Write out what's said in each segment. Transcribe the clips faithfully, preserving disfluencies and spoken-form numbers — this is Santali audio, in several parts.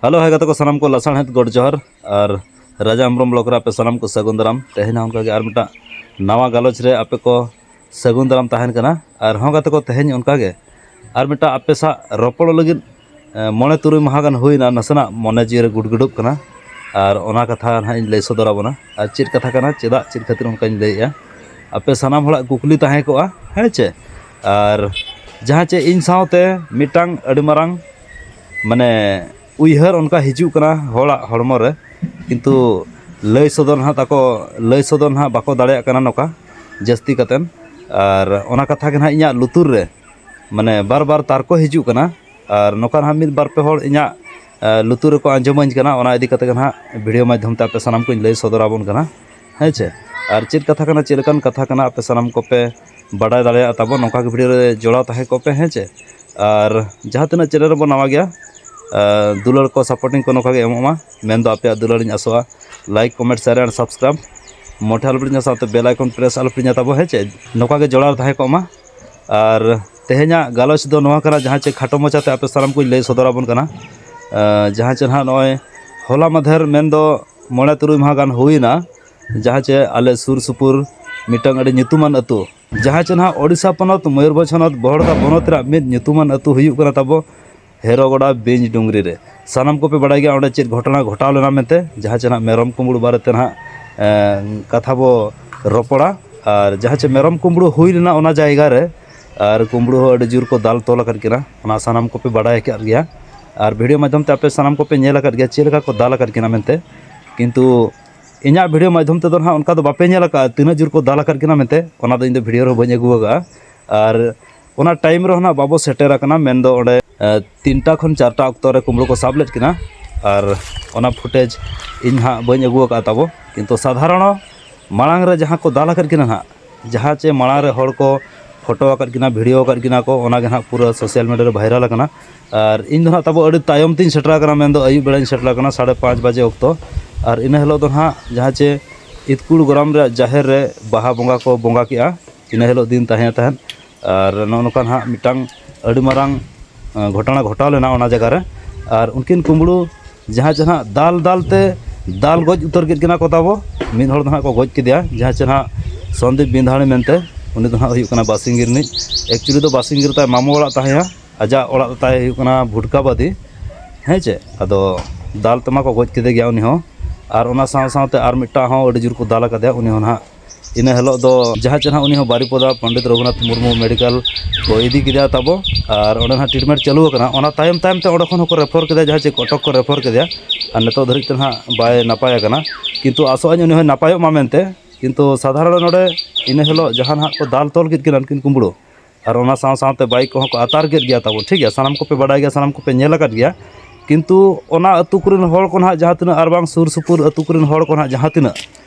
ᱦᱮᱞᱳ, ᱦᱮᱸ ᱜᱟᱛᱮ ᱠᱚ, ᱥᱟᱱᱟᱢ ᱠᱚ ᱞᱟᱥᱟᱲᱦᱮᱫ ᱜᱚᱰ ᱡᱚᱦᱟᱨ᱾ ᱟᱨ ᱨᱟᱡᱟ ᱦᱮᱢᱵᱨᱚᱢ ᱵᱞᱚᱜ ᱨᱮ ᱟᱯᱮ ᱥᱟᱱᱟᱢ ᱠᱚ ᱥᱟᱹᱜᱩᱱ ᱫᱟᱨᱟᱢ᱾ ᱛᱮᱦᱮᱧ ᱦᱚᱸ ᱚᱱᱠᱟᱜᱮ ᱟᱨ ᱢᱤᱫᱴᱟᱝ ᱱᱟᱣᱟ ᱜᱟᱞᱚᱪ ᱨᱮ ᱟᱯᱮ ᱠᱚ ᱥᱟᱹᱜᱩᱱ ᱫᱟᱨᱟᱢ ᱛᱟᱦᱮᱱ ᱠᱟᱱᱟ᱾ ᱟᱨ ᱦᱚᱸ ᱜᱟᱛᱮ ᱠᱚ, ᱛᱮᱦᱮᱧ ᱚᱱᱠᱟᱜᱮ ᱟᱨ ᱢᱤᱫᱴᱟᱝ ᱟᱯᱮ ᱥᱟᱶ ᱨᱚᱯᱚᱲ ᱞᱟᱹᱜᱤᱫ, ᱮ, ᱢᱚᱬᱮ ᱛᱩᱨᱩᱭ ᱢᱟᱦᱟ ᱜᱟᱱ ᱦᱩᱭᱱᱟ, ᱱᱟᱥᱮᱱᱟᱜ ᱢᱚᱱᱮ ᱡᱤᱣᱤ ᱨᱮ ᱜᱩᱰᱜᱩᱰᱩᱜ ᱠᱟᱱᱟ᱾ ᱟᱨ ᱚᱱᱟ ᱠᱟᱛᱷᱟ ᱱᱟᱦᱟᱜ ᱤᱧ ᱞᱟᱹᱭ ᱥᱚᱫᱚᱨ ᱟᱵᱚᱱᱟ᱾ ᱟᱨ ᱪᱮᱫ ᱠᱟᱛᱷᱟ ᱠᱟᱱᱟ, ᱪᱮᱫᱟᱜ, ᱪᱮᱫ ᱠᱷᱟᱹᱛᱤᱨ ᱚᱱᱠᱟᱧ ᱞᱟᱹᱭᱮᱜᱼᱟ, ᱟᱯᱮ ᱥᱟᱱᱟᱢ ᱦᱚᱲᱟᱜ ᱠᱩᱠᱞᱤ ᱛᱟᱦᱮᱸ ᱠᱚᱜᱼᱟ, ᱦᱮᱸ ᱪᱮ? ᱟᱨ ᱡᱟᱦᱟᱸ ᱪᱮ ᱤᱧ ᱥᱟᱶᱛᱮ ᱢᱤᱫᱴᱟᱝ ᱟᱹᱰᱤ ᱢᱟᱨᱟᱝ, ᱢᱟᱱᱮ, ᱩᱭᱦᱟᱹᱨ ᱚᱱᱠᱟ ᱦᱤᱡᱩᱜ ᱠᱟᱱᱟ ᱦᱚᱲᱟᱜ ᱦᱚᱲᱢᱚ ᱨᱮ, ᱠᱤᱱᱛᱩ ᱞᱟᱹᱭ ᱥᱚᱫᱚᱨ ᱱᱟᱦᱟᱜ ᱛᱟᱠᱚ, ᱞᱟᱹᱭ ᱥᱚᱫᱚᱨ ᱱᱟᱦᱟᱜ ᱵᱟᱠᱚ ᱫᱟᱲᱮᱭᱟᱜ ᱠᱟᱱᱟ ᱱᱚᱝᱠᱟ ᱡᱟᱹᱥᱛᱤ ᱠᱟᱛᱮᱱ᱾ ᱟᱨ ᱚᱱᱟ ᱠᱟᱛᱷᱟ ᱜᱮ ᱱᱟᱦᱟᱜ ᱤᱧᱟᱹᱜ ᱞᱩᱛᱩᱨ ᱨᱮ, ᱢᱟᱱᱮ, ᱵᱟᱨ ᱵᱟᱨ ᱛᱟᱨᱠᱚ ᱦᱤᱡᱩᱜ ᱠᱟᱱᱟ᱾ ᱟᱨ ᱱᱚᱝᱠᱟ ᱱᱟᱦᱟᱜ ᱢᱤᱫ ᱵᱟᱨ ᱯᱮ ᱦᱚᱲ ᱤᱧᱟᱹᱜ, ᱮ, ᱞᱩᱛᱩᱨ ᱨᱮᱠᱚ ᱟᱸᱡᱚᱢᱟᱹᱧ ᱠᱟᱱᱟ᱾ ᱚᱱᱟ ᱤᱫᱤ ᱠᱟᱛᱮ ᱜᱮ ᱱᱟᱦᱟᱜ ᱵᱷᱤᱰᱤᱭᱳ ᱢᱟᱫᱽᱫᱷᱚᱢ ᱛᱮ ᱟᱯᱮ ᱥᱟᱱᱟᱢ ᱠᱚᱧ ᱞᱟᱹᱭ ᱥᱚᱫᱚᱨ ᱟᱵᱚᱱ ᱠᱟᱱᱟ, ᱦᱮᱸ ᱪᱮ? ᱟᱨ ᱪᱮᱫ ᱠᱟᱛᱷᱟ ᱠᱟᱱᱟ, ᱪᱮᱫ ᱞᱮᱠᱟᱱ ᱠᱟᱛᱷᱟ ᱠᱟᱱᱟ, ᱟᱯᱮ ᱥᱟᱱᱟᱢ ᱠᱚᱯᱮ ᱵᱟᱰᱟᱭ ᱫᱟᱲᱮᱭᱟᱜᱼᱟ ᱛᱟᱵᱚᱱ᱾ ᱱᱚᱝᱠᱟ ᱜᱮ ᱵᱷᱤᱰᱤᱭᱳ ᱨᱮ ᱡᱚᱲᱟᱣ ᱛᱟᱦᱮᱸ ᱠᱚᱜ ᱯᱮ, ᱦᱮᱸ ᱪᱮ? ᱟᱨ ᱡᱟᱦᱟᱸ ᱛᱤᱱᱟᱹᱜ ᱪᱮᱱᱮᱞ ᱨᱮᱵᱚᱱ ᱱᱟᱣᱟ ᱜᱮᱭᱟ, ᱟᱨ ᱫᱩᱞᱟᱹᱲ ᱠᱚ, ᱥᱟᱯᱳᱨᱴᱤᱝ ᱠᱚ ᱱᱚᱝᱠᱟ ᱜᱮ ᱮᱢᱚᱜ ᱢᱟ, ᱢᱮᱱᱫᱚ ᱟᱯᱮᱭᱟᱜ ᱫᱩᱞᱟᱹᱲ ᱤᱧ ᱟᱥᱚᱜᱼᱟ᱾ Like, comment, share and subscribe ᱢᱚᱴᱷᱮ ᱟᱞᱚᱯᱮ ᱦᱤᱲᱤᱧᱟ, ᱥᱟᱶᱛᱮ ᱵᱮᱞ ᱟᱭᱠᱚᱱ ᱯᱨᱮᱥ ᱟᱞᱚᱯᱮ ᱦᱤᱲᱤᱧᱟ ᱛᱟᱵᱚ, ᱦᱮᱸ ᱪᱮ? ᱱᱚᱝᱠᱟ ᱜᱮ ᱡᱚᱲᱟᱣ ᱛᱟᱦᱮᱸ ᱠᱚᱜ ᱢᱟ᱾ ᱟᱨ ᱛᱮᱦᱮᱧᱟᱜ ᱜᱟᱞᱚᱪ ᱫᱚ ᱱᱚᱣᱟ ᱠᱟᱱᱟ, ᱡᱟᱦᱟᱸ ᱪᱮ ᱠᱷᱟᱴᱚ ᱢᱟᱪᱷᱟᱛᱮ ᱟᱯᱮ ᱥᱟᱱᱟᱢ ᱠᱚᱧ ᱞᱟᱹᱭ ᱥᱚᱫᱚᱨ ᱟᱵᱚᱱ ᱠᱟᱱᱟ᱾ ᱟᱨ ᱡᱟᱦᱟᱸ ᱪᱮ ᱱᱟᱦᱟᱜ ᱱᱚᱜᱼᱚᱭ ᱦᱚᱞᱟ ᱢᱟᱫᱷᱮᱨ, ᱢᱮᱱᱫᱚ ᱢᱚᱬᱮ ᱛᱩᱨᱩᱭ ᱢᱟᱦᱟ ᱜᱟᱱ ᱦᱩᱭᱱᱟ, ᱡᱟᱦᱟᱸ ᱪᱮ ᱟᱞᱮ ᱥᱩᱨ ᱥᱩᱯᱩᱨ ᱢᱤᱫᱴᱟᱝ ᱟᱹᱰᱤ ᱧᱩᱛᱩᱢᱟᱱ ᱟᱹᱛᱩ, ᱡᱟᱦᱟᱸ ᱪᱮ ᱱᱟᱦᱟᱜ ᱳᱰᱤᱥᱟ ᱯᱚᱱᱚᱛ, ᱢᱚᱭᱩᱨᱵᱷᱚᱸᱡᱽ ᱦᱚᱱᱚᱛ, ᱵᱚᱦᱚᱲᱫᱟ ᱵᱚᱱᱚᱛ ᱨᱮᱱᱟᱜ ᱢᱤᱫ ᱧᱩᱛᱩᱢᱟᱱ ᱟᱹᱛᱩ ᱦᱩᱭᱩᱜ ᱠᱟᱱᱟ ᱛᱟᱵᱚ ᱦᱮᱨᱚᱜᱚᱰᱟ ᱵᱤᱧ ᱰᱩᱝᱨᱤ ᱨᱮ᱾ ᱥᱟᱱᱟᱢ ᱠᱚᱯᱮ ᱵᱟᱲᱟᱭ ᱜᱮᱭᱟ ᱚᱸᱰᱮ ᱪᱮᱫ ᱜᱷᱚᱴᱚᱱᱟ ᱜᱷᱚᱴᱟᱣ ᱞᱮᱱᱟ ᱢᱮᱱᱛᱮ, ᱡᱟᱦᱟᱸ ᱪᱮ ᱱᱟᱦᱟᱜ ᱢᱮᱨᱚᱢ ᱠᱩᱢᱵᱽᱲᱩ ᱵᱟᱨᱮᱛᱮ ᱱᱟᱦᱟᱜ, ᱮᱸ, ᱠᱟᱛᱷᱟ ᱵᱚ ᱨᱚᱯᱚᱲᱟ᱾ ᱟᱨ ᱡᱟᱦᱟᱸ ᱪᱮ ᱢᱮᱨᱚᱢ ᱠᱩᱢᱵᱽᱲᱩ ᱦᱩᱭ ᱞᱮᱱᱟ ᱚᱱᱟ ᱡᱟᱭᱜᱟ ᱨᱮ, ᱟᱨ ᱠᱩᱢᱵᱽᱲᱩ ᱦᱚᱸ ᱟᱹᱰᱤ ᱡᱳᱨ ᱠᱚ ᱫᱟᱞ ᱛᱚᱞ ᱟᱠᱟᱫ ᱠᱤᱱᱟ, ᱚᱱᱟ ᱥᱟᱱᱟᱢ ᱠᱚᱯᱮ ᱵᱟᱲᱟᱭ ᱟᱠᱟᱫ ᱜᱮᱭᱟ᱾ ᱟᱨ ᱵᱷᱤᱰᱤᱭᱳ ᱢᱟᱫᱽᱫᱷᱚᱢ ᱛᱮ ᱟᱯᱮ ᱥᱟᱱᱟᱢ ᱠᱚᱯᱮ ᱧᱮᱞ ᱟᱠᱟᱫ ᱜᱮᱭᱟ ᱪᱮᱫ ᱞᱮᱠᱟ ᱠᱚ ᱫᱟᱞ ᱟᱠᱟᱫ ᱠᱤᱱᱟ ᱢᱮᱱᱛᱮ᱾ ᱠᱤᱱᱛᱩ ᱤᱧᱟᱹᱜ ᱵᱷᱤᱰᱤᱭᱳ ᱢᱟᱫᱽᱫᱷᱚᱢ ᱛᱮᱫᱚ ᱱᱟᱦᱟᱜ ᱚᱱᱠᱟ ᱫᱚ ᱵᱟᱯᱮ ᱧᱮᱞ ᱟᱠᱟᱫᱼᱟ, ᱛᱤᱱᱟᱹᱜ ᱡᱳᱨ ᱠᱚ ᱫᱟᱞ ᱟᱠᱟᱫ ᱠᱤᱱᱟ ᱢᱮᱱᱛᱮ, ᱚᱱᱟ ᱫᱚ ᱤᱧ ᱫᱚ ᱵᱷᱤᱰᱤᱭᱳ ᱨᱮᱦᱚᱸ ᱵᱟᱹᱧ ᱟᱹᱜᱩ ᱟᱠᱟᱫᱼᱟ᱾ ᱟᱨ ᱚᱱᱟ ᱴᱟᱭᱤᱢ ᱨᱮᱦᱚᱸ ᱱᱟᱦᱟᱜ ᱵᱟᱵᱚ ᱥᱮᱴᱮᱨ ᱟᱠᱟᱱᱟ, ᱢᱮᱱᱫᱚ ᱚᱸᱰᱮ, ᱮ, ᱛᱤᱱᱴᱟ ᱠᱷᱚᱱ ᱪᱟᱨᱴᱟ ᱚᱠᱛᱚ ᱨᱮ ᱠᱩᱢᱵᱽᱲᱩ ᱠᱚ ᱥᱟᱵ ᱞᱮᱫ ᱠᱤᱱᱟ᱾ ᱟᱨ ᱚᱱᱟ ᱯᱷᱩᱴᱮᱡᱽ ᱤᱧ ᱦᱟᱸᱜ ᱵᱟᱹᱧ ᱟᱹᱜᱩ ᱟᱠᱟᱫᱼᱟ ᱛᱟᱵᱚ, ᱠᱤᱱᱛᱩ ᱥᱟᱫᱷᱟᱨᱚᱱᱚ ᱢᱟᱲᱟᱝ ᱨᱮ ᱡᱟᱦᱟᱸ ᱠᱚ ᱫᱟᱞ ᱟᱠᱟᱫ ᱠᱤᱱᱟ ᱱᱟᱦᱟᱜ, ᱡᱟᱦᱟᱸ ᱪᱮ ᱢᱟᱲᱟᱝ ᱨᱮ ᱦᱚᱲ ᱠᱚ ᱯᱷᱳᱴᱳ ᱟᱠᱟᱫ ᱠᱤᱱᱟ, ᱵᱷᱤᱰᱤᱭᱳ ᱟᱠᱟᱫ ᱠᱤᱱᱟ ᱠᱚ, ᱚᱱᱟ ᱜᱮ ᱱᱟᱦᱟᱜ ᱯᱩᱨᱟᱹ ᱥᱳᱥᱟᱞ ᱢᱤᱰᱤᱭᱟ ᱨᱮ ᱵᱷᱟᱭᱨᱟᱞ ᱟᱠᱟᱱᱟ᱾ ᱟᱨ ᱤᱧ ᱫᱚ ᱱᱟᱦᱟᱜ ᱛᱟᱵᱚ ᱟᱹᱰᱤ ᱛᱟᱭᱚᱢ ᱛᱤᱧ ᱥᱮᱴᱮᱨ ᱟᱠᱟᱱᱟ, ᱢᱮᱱᱫᱚ ᱟᱹᱭᱩᱵ ᱵᱮᱲᱟᱧ ᱥᱮᱴᱮᱨ ᱟᱠᱟᱱᱟ, ᱥᱟᱲᱮ ᱯᱟᱸᱪ ᱵᱟᱡᱮ ᱚᱠᱛᱚ᱾ ᱟᱨ ᱤᱱᱟᱹ ᱦᱤᱞᱳᱜ ᱫᱚ ᱱᱟᱦᱟᱜ ᱡᱟᱦᱟᱸ ᱪᱮ ᱤᱛᱠᱩᱲ ᱜᱚᱨᱟᱢ ᱨᱮᱭᱟᱜ ᱡᱟᱦᱮᱨ ᱨᱮ ᱵᱟᱦᱟ ᱵᱚᱸᱜᱟ ᱠᱚ ᱵᱚᱸᱜᱟ ᱠᱮᱜᱼᱟ, ᱤᱱᱟᱹ ᱦᱤᱞᱳᱜ ᱫᱤᱱ ᱛᱟᱦᱮᱸ ᱛᱟᱦᱮᱸᱫ᱾ ᱟᱨ ᱱᱚᱜᱼᱚ ᱱᱚᱝᱠᱟ ᱱᱟᱦᱟᱜ ᱢᱤᱫᱴᱟᱝ ᱟᱹᱰᱤ ᱢᱟᱨᱟᱝ, ᱟᱸ, ᱜᱷᱚᱴᱚᱱᱟ ᱜᱷᱚᱴᱟᱣ ᱞᱮᱱᱟ ᱚᱱᱟ ᱡᱟᱭᱜᱟ ᱨᱮ᱾ ᱟᱨ ᱩᱱᱠᱤᱱ ᱠᱩᱢᱵᱽᱲᱩ ᱡᱟᱦᱟᱸ ᱪᱮ ᱱᱟᱦᱟᱜ ᱫᱟᱞ ᱫᱟᱞ ᱛᱮ ᱫᱟᱞ ᱜᱚᱡ ᱩᱛᱟᱹᱨ ᱠᱮᱫ ᱠᱤᱱᱟ ᱠᱚ ᱛᱟᱵᱚ᱾ ᱢᱤᱫ ᱦᱚᱲ ᱫᱚ ᱱᱟᱦᱟᱜ ᱠᱚ ᱜᱚᱡ ᱠᱮᱫᱮᱭᱟ, ᱡᱟᱦᱟᱸ ᱪᱮ ᱱᱟᱦᱟᱜ ᱥᱚᱱᱫᱤᱯ ᱵᱤᱸᱫᱷᱟᱲᱤ ᱢᱮᱱᱛᱮ, ᱩᱱᱤ ᱫᱚ ᱱᱟᱦᱟᱜ ᱦᱩᱭᱩᱜ ᱠᱟᱱᱟ ᱵᱟᱥᱤᱝᱜᱤ ᱨᱤᱱᱤᱡ᱾ ᱮᱠᱪᱩᱭᱮᱞᱤ ᱫᱚ ᱵᱟᱥᱤᱝᱜᱤ ᱨᱮ ᱛᱟᱭ ᱢᱟᱢᱚ ᱚᱲᱟᱜ ᱛᱟᱦᱮᱸᱭᱟ, ᱟᱡᱟᱜ ᱚᱲᱟᱜ ᱫᱚ ᱛᱟᱭ ᱦᱩᱭᱩᱜ ᱠᱟᱱᱟ ᱵᱷᱩᱴᱠᱟᱵᱟᱫᱤ, ᱦᱮᱸ ᱪᱮ᱾ ᱟᱫᱚ ᱫᱟᱞ ᱛᱮᱢᱟ ᱠᱚ ᱜᱚᱡ ᱠᱮᱫᱮ ᱜᱮᱭᱟ ᱩᱱᱤ ᱦᱚᱸ, ᱟᱨ ᱚᱱᱟ ᱥᱟᱶ ᱥᱟᱶᱛᱮ ᱟᱨ ᱢᱤᱫᱴᱟᱝ ᱦᱚᱸ ᱟᱹᱰᱤ ᱡᱳᱨ ᱠᱚ ᱫᱟᱞ ᱟᱠᱟᱫᱮᱭᱟ, ᱩᱱᱤ ᱦᱚᱸ ᱱᱟᱦᱟᱜ ᱤᱱᱟᱹ ᱦᱤᱞᱳᱜ ᱫᱚ ᱡᱟᱦᱟᱸ ᱪᱮ ᱱᱟᱦᱟᱜ ᱩᱱᱤ ᱦᱚᱸ ᱵᱟᱨᱤᱯᱚᱫᱟ ᱯᱚᱱᱰᱤᱛ ᱨᱚᱜᱷᱩᱱᱟᱛᱷ ᱢᱩᱨᱢᱩ ᱢᱮᱰᱤᱠᱮᱞ ᱠᱚ ᱤᱫᱤ ᱠᱮᱫᱮᱭᱟ ᱛᱟᱵᱚ, ᱟᱨ ᱚᱸᱰᱮ ᱱᱟᱦᱟᱜ ᱴᱨᱤᱴᱢᱮᱱᱴ ᱪᱟᱹᱞᱩ ᱟᱠᱟᱱᱟ᱾ ᱚᱱᱟ ᱛᱟᱭᱚᱢ ᱛᱟᱭᱚᱢ ᱛᱮ ᱚᱸᱰᱮ ᱠᱷᱚᱱ ᱦᱚᱸᱠᱚ ᱨᱮᱯᱷᱟᱨ ᱠᱮᱫᱮᱭᱟ, ᱡᱟᱦᱟᱸ ᱪᱮ ᱠᱚᱴᱚᱠ ᱠᱚ ᱨᱮᱯᱷᱟᱨ ᱠᱮᱫᱮᱭᱟ, ᱟᱨ ᱱᱤᱛᱚᱜ ᱫᱷᱟᱹᱨᱤᱡ ᱛᱮ ᱱᱟᱦᱟᱜ ᱵᱟᱭ ᱱᱟᱯᱟᱭ ᱟᱠᱟᱱᱟ᱾ ᱠᱤᱱᱛᱩ ᱟᱥᱚᱜ ᱟᱹᱧ ᱩᱱᱤ ᱦᱚᱸᱭ ᱱᱟᱯᱟᱭᱚᱜ ᱢᱟ ᱢᱮᱱᱛᱮ᱾ ᱠᱤᱱᱛᱩ ᱥᱟᱫᱷᱟᱨᱚᱱ ᱱᱚᱰᱮ ᱤᱱᱟᱹ ᱦᱤᱞᱳᱜ ᱡᱟᱦᱟᱸ ᱱᱟᱦᱟᱜ ᱠᱚ ᱫᱟᱞ ᱛᱚᱞ ᱠᱮᱫ ᱠᱤᱱᱟ ᱩᱱᱠᱤᱱ ᱠᱩᱢᱵᱽᱲᱩ, ᱟᱨ ᱚᱱᱟ ᱥᱟᱶ ᱥᱟᱶᱛᱮ ᱵᱟᱭᱤᱠ ᱠᱚᱦᱚᱸ ᱠᱚ ᱟᱛᱟᱨ ᱠᱮᱫ ᱜᱮᱭᱟ ᱛᱟᱵᱚ, ᱴᱷᱤᱠ ᱜᱮᱭᱟ, ᱥᱟᱱᱟᱢ ᱠᱚᱯᱮ ᱵᱟᱰᱟᱭ ᱜᱮᱭᱟ, ᱥᱟᱱᱟᱢ ᱠᱚᱯᱮ ᱧᱮᱞ ᱟᱠᱟᱫ ᱜᱮᱭᱟ᱾ ᱠᱤᱱᱛᱩ ᱚᱱᱟ ᱟᱹᱛᱩ ᱠᱚᱨᱮᱱ ᱦᱚᱲ ᱠᱚ ᱱᱟᱦᱟᱜ ᱡᱟᱦᱟᱸ ᱛᱤᱱᱟᱹᱜ, ᱟᱨ ᱵᱟᱝ ᱥᱩᱨ ᱥᱩᱯᱩᱨ ᱟᱹᱛᱩ ᱠᱚᱨᱮᱱ ᱦᱚᱲ ᱠᱚ ᱱᱟᱦᱟᱜ ᱡᱟᱦᱟᱸ ᱛᱤᱱᱟᱹᱜ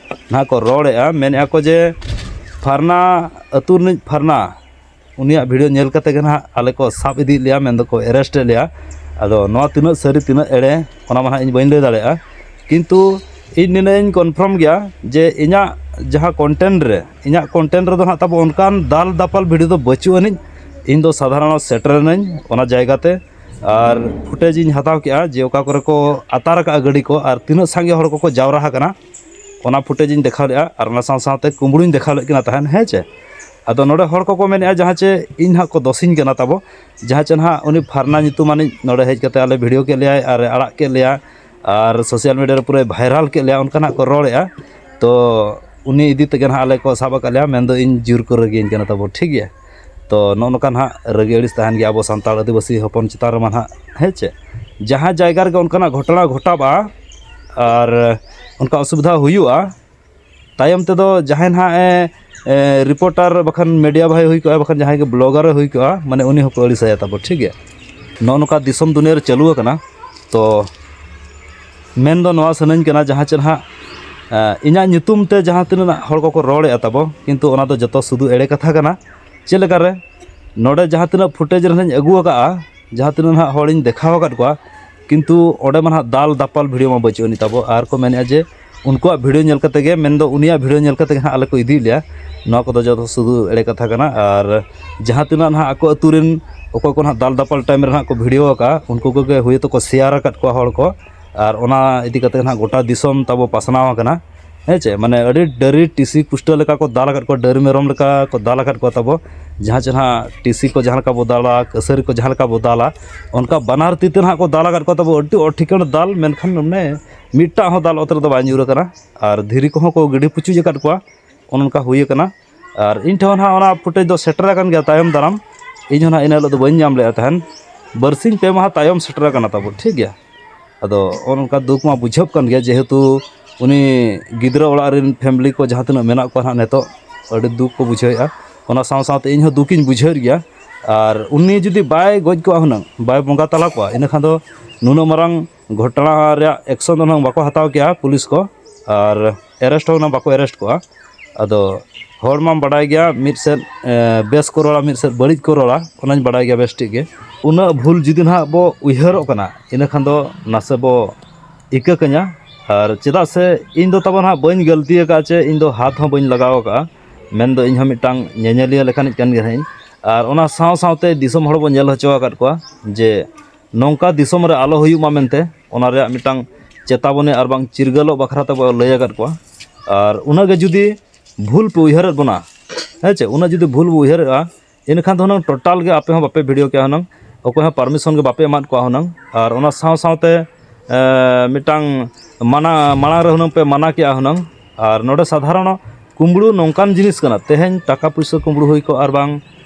ᱱᱟᱦᱟᱜ ᱠᱚ ᱨᱚᱲᱮᱫᱼᱟ, ᱢᱮᱱᱮᱫᱼᱟ ᱠᱚ ᱡᱮ ᱯᱷᱟᱨᱱᱟ ᱟᱹᱛᱩ ᱨᱤᱱᱤᱡ ᱯᱷᱟᱨᱱᱟ, ᱩᱱᱤᱭᱟᱜ ᱵᱷᱤᱰᱤᱭᱳ ᱧᱮᱞ ᱠᱟᱛᱮ ᱜᱮ ᱱᱟᱦᱟᱜ ᱟᱞᱮ ᱠᱚ ᱥᱟᱵ ᱤᱫᱤᱭᱮᱫ ᱞᱮᱭᱟ, ᱢᱮᱱ ᱫᱚᱠᱚ ᱮᱨᱮᱥᱴ ᱮᱫ ᱞᱮᱭᱟ᱾ ᱟᱫᱚ ᱱᱚᱣᱟ ᱛᱤᱱᱟᱹᱜ ᱥᱟᱹᱨᱤ ᱛᱤᱱᱟᱹᱜ ᱮᱲᱮ, ᱚᱱᱟ ᱢᱟ ᱱᱟᱦᱟᱜ ᱤᱧ ᱵᱟᱹᱧ ᱞᱟᱹᱭ ᱫᱟᱲᱮᱭᱟᱜᱼᱟ, ᱠᱤᱱᱛᱩ ᱤᱧ ᱱᱤᱱᱟᱹᱜ ᱤᱧ ᱠᱚᱱᱯᱷᱟᱨᱢ ᱜᱮᱭᱟ ᱡᱮ ᱤᱧᱟᱹᱜ ᱡᱟᱦᱟᱸ ᱠᱚᱱᱴᱮᱱᱴ ᱨᱮ, ᱤᱧᱟᱹᱜ ᱠᱚᱱᱴᱮᱱᱴ ᱨᱮᱫᱚ ᱱᱟᱦᱟᱜ ᱛᱟᱵᱚ ᱚᱱᱠᱟᱱ ᱫᱟᱞ ᱫᱟᱯᱟᱞ ᱵᱷᱤᱰᱤᱭᱳ ᱫᱚ ᱵᱟᱹᱪᱩᱜ ᱟᱹᱱᱤᱡ᱾ ᱤᱧ ᱫᱚ ᱥᱟᱫᱷᱟᱨᱚᱱ ᱥᱮᱴᱮᱨ ᱮᱱᱟᱹᱧ ᱚᱱᱟ ᱡᱟᱭᱜᱟ ᱛᱮ, ᱟᱨ ᱯᱷᱩᱴᱮᱡᱽ ᱤᱧ ᱦᱟᱛᱟᱣ ᱠᱮᱜᱼᱟ ᱡᱮ ᱚᱠᱟ ᱠᱚᱨᱮ ᱠᱚ ᱟᱛᱟᱨ ᱟᱠᱟᱫᱼᱟ ᱜᱟᱹᱰᱤ ᱠᱚ ᱟᱨ ᱛᱤᱱᱟᱹᱜ ᱥᱟᱸᱜᱮ ᱦᱚᱲ ᱠᱚᱠᱚ ᱡᱟᱣᱨᱟ ᱟᱠᱟᱱᱟ, ᱚᱱᱟ ᱯᱷᱩᱴᱮᱡᱽ ᱤᱧ ᱫᱮᱠᱷᱟᱣ ᱞᱮᱫᱼᱟ ᱟᱨ ᱚᱱᱟ ᱥᱟᱶ ᱥᱟᱶᱛᱮ ᱠᱩᱢᱵᱽᱲᱩᱧ ᱫᱮᱠᱷᱟᱣ ᱞᱮᱫ ᱠᱤᱱᱟ ᱛᱟᱦᱮᱸᱫ, ᱦᱮᱸ ᱪᱮ᱾ ᱟᱫᱚ ᱱᱚᱰᱮ ᱦᱚᱲ ᱠᱚᱠᱚ ᱢᱮᱱᱮᱫᱼᱟ ᱡᱟᱦᱟᱸ ᱪᱮ ᱤᱧ ᱦᱟᱸᱜ ᱠᱚ ᱫᱚᱥᱤᱧ ᱠᱟᱱᱟ ᱛᱟᱵᱚ, ᱡᱟᱦᱟᱸ ᱪᱮ ᱱᱟᱦᱟᱜ ᱩᱱᱤ ᱯᱷᱟᱨᱱᱟ ᱧᱩᱛᱩᱢᱟᱱᱤᱡ ᱱᱚᱰᱮ ᱦᱮᱡ ᱠᱟᱛᱮ ᱟᱞᱮ ᱵᱷᱤᱰᱤᱭᱳ ᱠᱮᱫ ᱞᱮᱭᱟᱭ ᱟᱨ ᱮ ᱟᱲᱟᱜ ᱠᱮᱫ ᱞᱮᱭᱟ ᱟᱨ ᱥᱳᱥᱟᱞ ᱢᱤᱰᱤᱭᱟ ᱨᱮ ᱯᱩᱨᱟᱹᱭ ᱵᱷᱟᱭᱨᱟᱞ ᱠᱮᱫ ᱞᱮᱭᱟ, ᱚᱱᱠᱟᱱᱟᱜ ᱠᱚ ᱨᱚᱲᱮᱫᱼᱟ᱾ ᱛᱚ ᱩᱱᱤ ᱤᱫᱤ ᱛᱮᱜᱮ ᱱᱟᱦᱟᱜ ᱟᱞᱮ ᱠᱚ ᱥᱟᱵ ᱟᱠᱟᱫ ᱞᱮᱭᱟ, ᱢᱮᱱᱫᱚ ᱤᱧ ᱡᱳᱨ ᱠᱚ ᱨᱟᱹᱜᱤᱭᱟᱹᱧ ᱠᱟᱱᱟ ᱛᱟᱵᱚ, ᱴᱷᱤᱠ ᱜᱮᱭᱟ᱾ ᱛᱚ ᱱᱚᱜᱼᱚ ᱱᱚᱝᱠᱟ ᱱᱟᱦᱟᱜ ᱨᱟᱹᱜᱤ ᱟᱹᱲᱤᱥ ᱛᱟᱦᱮᱱ ᱜᱮᱭᱟ ᱟᱵᱚ ᱥᱟᱱᱛᱟᱲ ᱟᱹᱫᱤᱵᱟᱹᱥᱤ ᱦᱚᱯᱚᱱ ᱪᱮᱛᱟᱱ ᱨᱮᱢᱟ ᱱᱟᱦᱟᱜ, ᱦᱮᱸ ᱪᱮ᱾ ᱡᱟᱦᱟᱸ ᱡᱟᱭᱜᱟ ᱨᱮᱜᱮ ᱚᱱᱠᱟᱱᱟᱜ ᱜᱷᱚᱴᱚᱱᱟ ᱜᱷᱚᱴᱟᱜᱼᱟ ᱟᱨ ᱚᱱᱠᱟ ᱚᱥᱩᱵᱤᱫᱷᱟ ᱦᱩᱭᱩᱜᱼᱟ, ᱛᱟᱭᱚᱢ ᱛᱮᱫᱚ ᱡᱟᱦᱟᱸᱭ ᱱᱟᱦᱟᱜ ᱮ, ᱮ, ᱨᱤᱯᱳᱨᱴᱟᱨ ᱵᱟᱠᱷᱟᱱ ᱢᱤᱰᱤᱭᱟ ᱵᱷᱟᱭ ᱦᱩᱭ ᱠᱚᱜᱼᱟ, ᱵᱟᱠᱷᱟᱱ ᱡᱟᱦᱟᱸᱭ ᱜᱮ ᱵᱞᱚᱜᱟᱨ ᱮ ᱦᱩᱭ ᱠᱚᱜᱼᱟ, ᱢᱟᱱᱮ ᱩᱱᱤ ᱦᱚᱸᱠᱚ ᱟᱹᱲᱤᱥᱟᱭᱟ ᱛᱟᱵᱚ, ᱴᱷᱤᱠ ᱜᱮᱭᱟ᱾ ᱱᱚᱜᱼᱚ ᱱᱚᱝᱠᱟ ᱫᱤᱥᱚᱢ ᱫᱩᱱᱤᱭᱟᱹ ᱨᱮ ᱪᱟᱹᱞᱩ ᱟᱠᱟᱱᱟ᱾ ᱛᱚ ᱢᱮᱱ ᱫᱚ ᱱᱚᱣᱟ ᱥᱟᱱᱟᱧ ᱠᱟᱱᱟ, ᱡᱟᱦᱟᱸ ᱪᱮ ᱱᱟᱦᱟᱜ, ᱮ, ᱤᱧᱟᱹᱜ ᱧᱩᱛᱩᱢ ᱛᱮ ᱡᱟᱦᱟᱸ ᱛᱤᱱᱟᱹᱜ ᱦᱚᱲ ᱠᱚᱠᱚ ᱨᱚᱲᱮᱫᱼᱟ ᱛᱟᱵᱚ, ᱠᱤᱱᱛᱩ ᱚᱱᱟ ᱫᱚ ᱡᱚᱛᱚ ᱥᱩᱫᱷᱩ ᱮᱲᱮ ᱠᱟᱛᱷᱟ ᱠᱟᱱᱟ᱾ ᱪᱮᱫ ᱞᱮᱠᱟᱨᱮ? ᱱᱚᱰᱮ ᱡᱟᱦᱟᱸ ᱛᱤᱱᱟᱹᱜ ᱯᱷᱩᱴᱮᱡᱽ ᱨᱮ ᱱᱟᱦᱟᱜ ᱤᱧ ᱟᱹᱜᱩ ᱟᱠᱟᱫᱼᱟ, ᱡᱟᱦᱟᱸ ᱛᱤᱱᱟᱹᱜ ᱱᱟᱦᱟᱜ ᱦᱚᱲᱤᱧ ᱫᱮᱠᱷᱟᱣ ᱟᱠᱟᱫ ᱠᱚᱣᱟ, ᱠᱤᱱᱛᱩ ᱚᱸᱰᱮ ᱢᱟ ᱱᱟᱦᱟᱜ ᱫᱟᱞ ᱫᱟᱯᱟᱞ ᱵᱷᱤᱰᱤᱭᱳ ᱢᱟ ᱵᱟᱹᱪᱩᱜ ᱟᱹᱱᱤᱡ ᱛᱟᱵᱚ᱾ ᱟᱨ ᱠᱚ ᱢᱮᱱᱮᱫᱼᱟ ᱡᱮ ᱩᱱᱠᱩᱣᱟᱜ ᱵᱷᱤᱰᱤᱭᱳ ᱧᱮᱞ ᱠᱟᱛᱮ ᱜᱮ, ᱢᱮᱱᱫᱚ ᱩᱱᱤᱭᱟᱜ ᱵᱷᱤᱰᱤᱭᱳ ᱧᱮᱞ ᱠᱟᱛᱮ ᱜᱮ ᱱᱟᱦᱟᱜ ᱟᱞᱮ ᱠᱚ ᱤᱫᱤᱭᱮᱫ ᱞᱮᱭᱟ᱾ ᱱᱚᱣᱟ ᱠᱚᱫᱚ ᱡᱚᱛᱚ ᱥᱩᱫᱷᱩ ᱮᱲᱮ ᱠᱟᱛᱷᱟ ᱠᱟᱱᱟ᱾ ᱟᱨ ᱡᱟᱦᱟᱸ ᱛᱤᱱᱟᱹᱜ ᱱᱟᱦᱟᱜ ᱟᱠᱚ ᱟᱹᱛᱩ ᱨᱮᱱ ᱚᱠᱚᱭ ᱠᱚ ᱱᱟᱦᱟᱜ ᱫᱟᱞ ᱫᱟᱯᱟᱞ ᱴᱟᱭᱤᱢ ᱨᱮ ᱱᱟᱦᱟᱜ ᱠᱚ ᱵᱷᱤᱰᱤᱭᱳ ᱟᱠᱟᱫᱼᱟ, ᱩᱱᱠᱩ ᱠᱚᱜᱮ ᱦᱳᱭᱛᱳ ᱠᱚ ᱥᱮᱭᱟᱨ ᱟᱠᱟᱫ ᱠᱚᱣᱟ ᱦᱚᱲ ᱠᱚ, ᱟᱨ ᱚᱱᱟ ᱤᱫᱤ ᱠᱟᱛᱮ ᱱᱟᱦᱟᱜ ᱜᱚᱴᱟ ᱫᱤᱥᱚᱢ ᱛᱟᱵᱚ ᱯᱟᱥᱱᱟᱣ ᱟᱠᱟᱱᱟ᱾ ᱦᱮᱸ ᱪᱮ, ᱢᱟᱱᱮ ᱟᱹᱰᱤ ᱰᱟᱹᱨᱤ ᱴᱤᱥᱤ ᱠᱩᱥᱴᱟᱹ ᱞᱮᱠᱟ ᱠᱚ ᱫᱟᱞ ᱟᱠᱟᱫ ᱠᱚᱣᱟ, ᱰᱟᱹᱨᱤ ᱢᱮᱨᱚᱢ ᱞᱮᱠᱟ ᱠᱚ ᱫᱟᱞ ᱟᱠᱟᱫ ᱠᱚᱣᱟ ᱛᱟᱵᱚ᱾ ᱡᱟᱦᱟᱸ ᱪᱮ ᱱᱟᱦᱟᱜ ᱴᱤᱥᱤ ᱠᱚ ᱡᱟᱦᱟᱸ ᱞᱮᱠᱟ ᱵᱚ ᱫᱟᱞᱟ, ᱠᱟᱹᱥᱟᱹᱨᱤ ᱠᱚ ᱡᱟᱦᱟᱸ ᱞᱮᱠᱟ ᱵᱚ ᱫᱟᱞᱟ, ᱚᱱᱠᱟ ᱵᱟᱱᱟᱨ ᱛᱤ ᱛᱮ ᱱᱟᱦᱟᱜ ᱠᱚ ᱫᱟᱞ ᱟᱠᱟᱫ ᱠᱚᱣᱟ ᱛᱟᱵᱚ᱾ ᱟᱹᱰᱤ ᱚᱴᱷᱤᱠᱟᱹᱬ ᱫᱟᱞ, ᱢᱮᱱᱠᱷᱟᱱ ᱚᱱᱮ ᱢᱤᱫᱴᱟᱜ ᱦᱚᱸ ᱫᱟᱞ ᱚᱛ ᱨᱮᱫᱚ ᱵᱟᱭ ᱧᱩᱨ ᱟᱠᱟᱱᱟ᱾ ᱟᱨ ᱫᱷᱤᱨᱤ ᱠᱚᱦᱚᱸ ᱠᱚ ᱜᱤᱰᱤ ᱯᱩᱪᱩᱡ ᱟᱠᱟᱫ ᱠᱚᱣᱟ, ᱚᱱᱮ ᱚᱱᱠᱟ ᱦᱩᱭ ᱟᱠᱟᱱᱟ᱾ ᱟᱨ ᱤᱧ ᱴᱷᱮᱱ ᱦᱚᱸ ᱱᱟᱦᱟᱜ ᱚᱱᱟ ᱯᱷᱩᱴᱮᱡᱽ ᱫᱚ ᱥᱮᱴᱮᱨ ᱟᱠᱟᱱ ᱜᱮᱭᱟ ᱛᱟᱭᱚᱢ ᱫᱟᱨᱟᱢ᱾ ᱤᱧ ᱦᱚᱸ ᱱᱟᱦᱟᱜ ᱤᱱᱟᱹ ᱦᱤᱞᱳᱜ ᱫᱚ ᱵᱟᱹᱧ ᱧᱟᱢ ᱞᱮᱫᱼᱟ ᱛᱟᱦᱮᱱ, ᱵᱟᱨᱥᱤᱧ ᱯᱮ ᱢᱟᱦᱟ ᱛᱟᱭᱚᱢ ᱥᱮᱴᱮᱨ ᱟᱠᱟᱱᱟ ᱛᱟᱵᱚ, ᱴᱷᱤᱠ ᱜᱮᱭᱟ᱾ ᱟᱫᱚ ᱚᱱ ᱚᱱᱠᱟ ᱫᱩᱠ ᱢᱟ ᱵᱩᱡᱷᱟᱹᱜ ᱠᱟᱱ ᱜᱮᱭᱟ, ᱡᱮᱦᱮᱛᱩ ᱩᱱᱤ ᱜᱤᱫᱽᱨᱟᱹ ᱚᱲᱟᱜ ᱨᱮᱱ ᱯᱷᱮᱢᱞᱤ ᱠᱚ ᱡᱟᱦᱟᱸ ᱛᱤᱱᱟᱹᱜ ᱢᱮᱱᱟᱜ ᱠᱚᱣᱟ ᱱᱟᱦᱟᱜ ᱱᱤᱛᱚᱜ, ᱟᱹᱰᱤ ᱫᱩᱠ ᱠᱚ ᱵᱩᱡᱷᱟᱹᱣᱮᱫᱼᱟ᱾ ᱚᱱᱟ ᱥᱟᱶ ᱥᱟᱶᱛᱮ ᱤᱧ ᱦᱚᱸ ᱫᱩᱠᱤᱧ ᱵᱩᱡᱷᱟᱹᱣᱮᱫ ᱜᱮᱭᱟ᱾ ᱟᱨ ᱩᱱᱤ ᱡᱩᱫᱤ ᱵᱟᱭ ᱜᱚᱡ ᱠᱚᱜᱼᱟ ᱦᱩᱱᱟᱹᱝ, ᱵᱟᱭ ᱵᱚᱸᱜᱟ ᱛᱟᱞᱟ ᱠᱚᱜᱼᱟ, ᱤᱱᱟᱹᱠᱷᱟᱱ ᱫᱚ ᱱᱩᱱᱟᱹᱜ ᱢᱟᱨᱟᱝ ᱜᱷᱚᱴᱚᱱᱟ ᱨᱮᱭᱟᱜ ᱮᱠᱥᱚᱱ ᱫᱚ ᱦᱩᱱᱟᱹᱝ ᱵᱟᱠᱚ ᱦᱟᱛᱟᱣ ᱠᱮᱭᱟ ᱯᱩᱞᱤᱥ ᱠᱚ, ᱟᱨ ᱮᱨᱮᱥᱴ ᱦᱚᱸ ᱦᱩᱱᱟᱹᱝ ᱵᱟᱠᱚ ᱮᱨᱮᱥᱴ ᱠᱚᱜᱼᱟ᱾ ᱟᱫᱚ ᱦᱚᱲ ᱢᱟᱢ ᱵᱟᱰᱟᱭ ᱜᱮᱭᱟ, ᱢᱤᱫ ᱥᱮᱫ, ᱮ, ᱵᱮᱥ ᱠᱚ ᱨᱚᱲᱟ, ᱢᱤᱫ ᱥᱮᱫ ᱵᱟᱹᱲᱤᱡ ᱠᱚ ᱨᱚᱲᱟ, ᱚᱱᱟᱧ ᱵᱟᱰᱟᱭ ᱜᱮᱭᱟ ᱵᱮᱥ ᱴᱷᱤᱠ ᱜᱮ᱾ ᱩᱱᱟᱹᱜ ᱵᱷᱩᱞ ᱡᱩᱫᱤ ᱱᱟᱦᱟᱜ ᱵᱚ ᱩᱭᱦᱟᱹᱨᱚᱜ ᱠᱟᱱᱟ, ᱤᱱᱟᱹ ᱠᱷᱟᱱ ᱫᱚ ᱱᱟᱥᱮ ᱵᱚ ᱤᱠᱟᱹ ᱠᱟᱹᱧᱟ᱾ ᱟᱨ ᱪᱮᱫᱟᱜ ᱥᱮ ᱤᱧ ᱫᱚ ᱛᱟᱵᱚ ᱱᱟᱦᱟᱜ ᱵᱟᱹᱧ ᱜᱟᱹᱞᱛᱤ ᱟᱠᱟᱫᱼᱟ, ᱪᱮ ᱤᱧ ᱫᱚ ᱦᱟᱛ ᱦᱚᱸ ᱵᱟᱹᱧ ᱞᱟᱜᱟᱣ ᱟᱠᱟᱫᱼᱟ᱾ ᱢᱮᱱᱫᱚ ᱤᱧ ᱦᱚᱸ ᱢᱤᱫᱴᱟᱝ ᱧᱮᱧᱮᱞᱤᱭᱟᱹ ᱞᱮᱠᱟᱱᱤᱡ ᱠᱟᱱ ᱜᱮ ᱱᱟᱦᱟᱜ ᱤᱧ᱾ ᱟᱨ ᱚᱱᱟ ᱥᱟᱶ ᱥᱟᱶᱛᱮ ᱫᱤᱥᱚᱢ ᱦᱚᱲ ᱵᱚ ᱧᱮᱞ ᱦᱚᱪᱚ ᱟᱠᱟᱫ ᱠᱚᱣᱟ ᱡᱮ ᱱᱚᱝᱠᱟ ᱫᱤᱥᱚᱢ ᱨᱮ ᱟᱞᱚ ᱦᱩᱭᱩᱜ ᱢᱟ ᱢᱮᱱᱛᱮ, ᱚᱱᱟ ᱨᱮᱭᱟᱜ ᱢᱤᱫᱴᱟᱝ ᱪᱮᱛᱟᱵᱚᱱᱤ ᱟᱨ ᱵᱟᱝ ᱪᱤᱨᱜᱟᱹᱞᱚᱜ ᱵᱟᱠᱷᱨᱟ ᱛᱮᱵᱚ ᱞᱟᱹᱭ ᱟᱠᱟᱫ ᱠᱚᱣᱟ᱾ ᱟᱨ ᱩᱱᱟᱹᱜ ᱜᱮ ᱡᱩᱫᱤ ᱵᱷᱩᱞ ᱯᱮ ᱩᱭᱦᱟᱹᱨᱮᱫ ᱵᱚᱱᱟ, ᱦᱮᱸ ᱪᱮ, ᱩᱱᱟᱹᱜ ᱡᱩᱫᱤ ᱵᱷᱩᱞ ᱵᱚ ᱩᱭᱦᱟᱹᱨᱮᱫᱼᱟ, ᱤᱱᱟᱹᱠᱷᱟᱱ ᱫᱚ ᱦᱩᱱᱟᱹᱝ ᱴᱳᱴᱟᱞ ᱜᱮ ᱟᱯᱮ ᱦᱚᱸ ᱵᱟᱯᱮ ᱵᱷᱤᱰᱤᱭᱳ ᱠᱮᱭᱟ ᱦᱩᱱᱟᱹᱝ, ᱚᱠᱚᱭ ᱦᱚᱸ ᱯᱟᱨᱢᱤᱥᱚᱱ ᱜᱮ ᱵᱟᱯᱮ ᱮᱢᱟᱫ ᱠᱚᱣᱟ ᱦᱩᱱᱟᱹᱝ᱾ ᱟᱨ ᱚᱱᱟ ᱥᱟᱶ ᱥᱟᱶᱛᱮ, ᱮ, ᱢᱤᱫᱴᱟᱝ ᱢᱟᱱᱟ, ᱢᱟᱲᱟᱝ ᱨᱮ ᱦᱩᱱᱟᱹᱝ ᱯᱮ ᱢᱟᱱᱟ ᱠᱮᱜᱼᱟ ᱦᱩᱱᱟᱹᱝ᱾ ᱟᱨ ᱱᱚᱰᱮ ᱥᱟᱫᱷᱟᱨᱚᱱ ᱠᱩᱢᱵᱽᱲᱩ ᱱᱚᱝᱠᱟᱱ ᱡᱤᱱᱤᱥ ᱠᱟᱱᱟ, ᱛᱮᱦᱮᱧ ᱴᱟᱠᱟ ᱯᱩᱭᱥᱟᱹ ᱠᱩᱢᱵᱽᱲᱩ ᱦᱩᱭ ᱠᱚᱜ, ᱟᱨ ᱵᱟᱝ,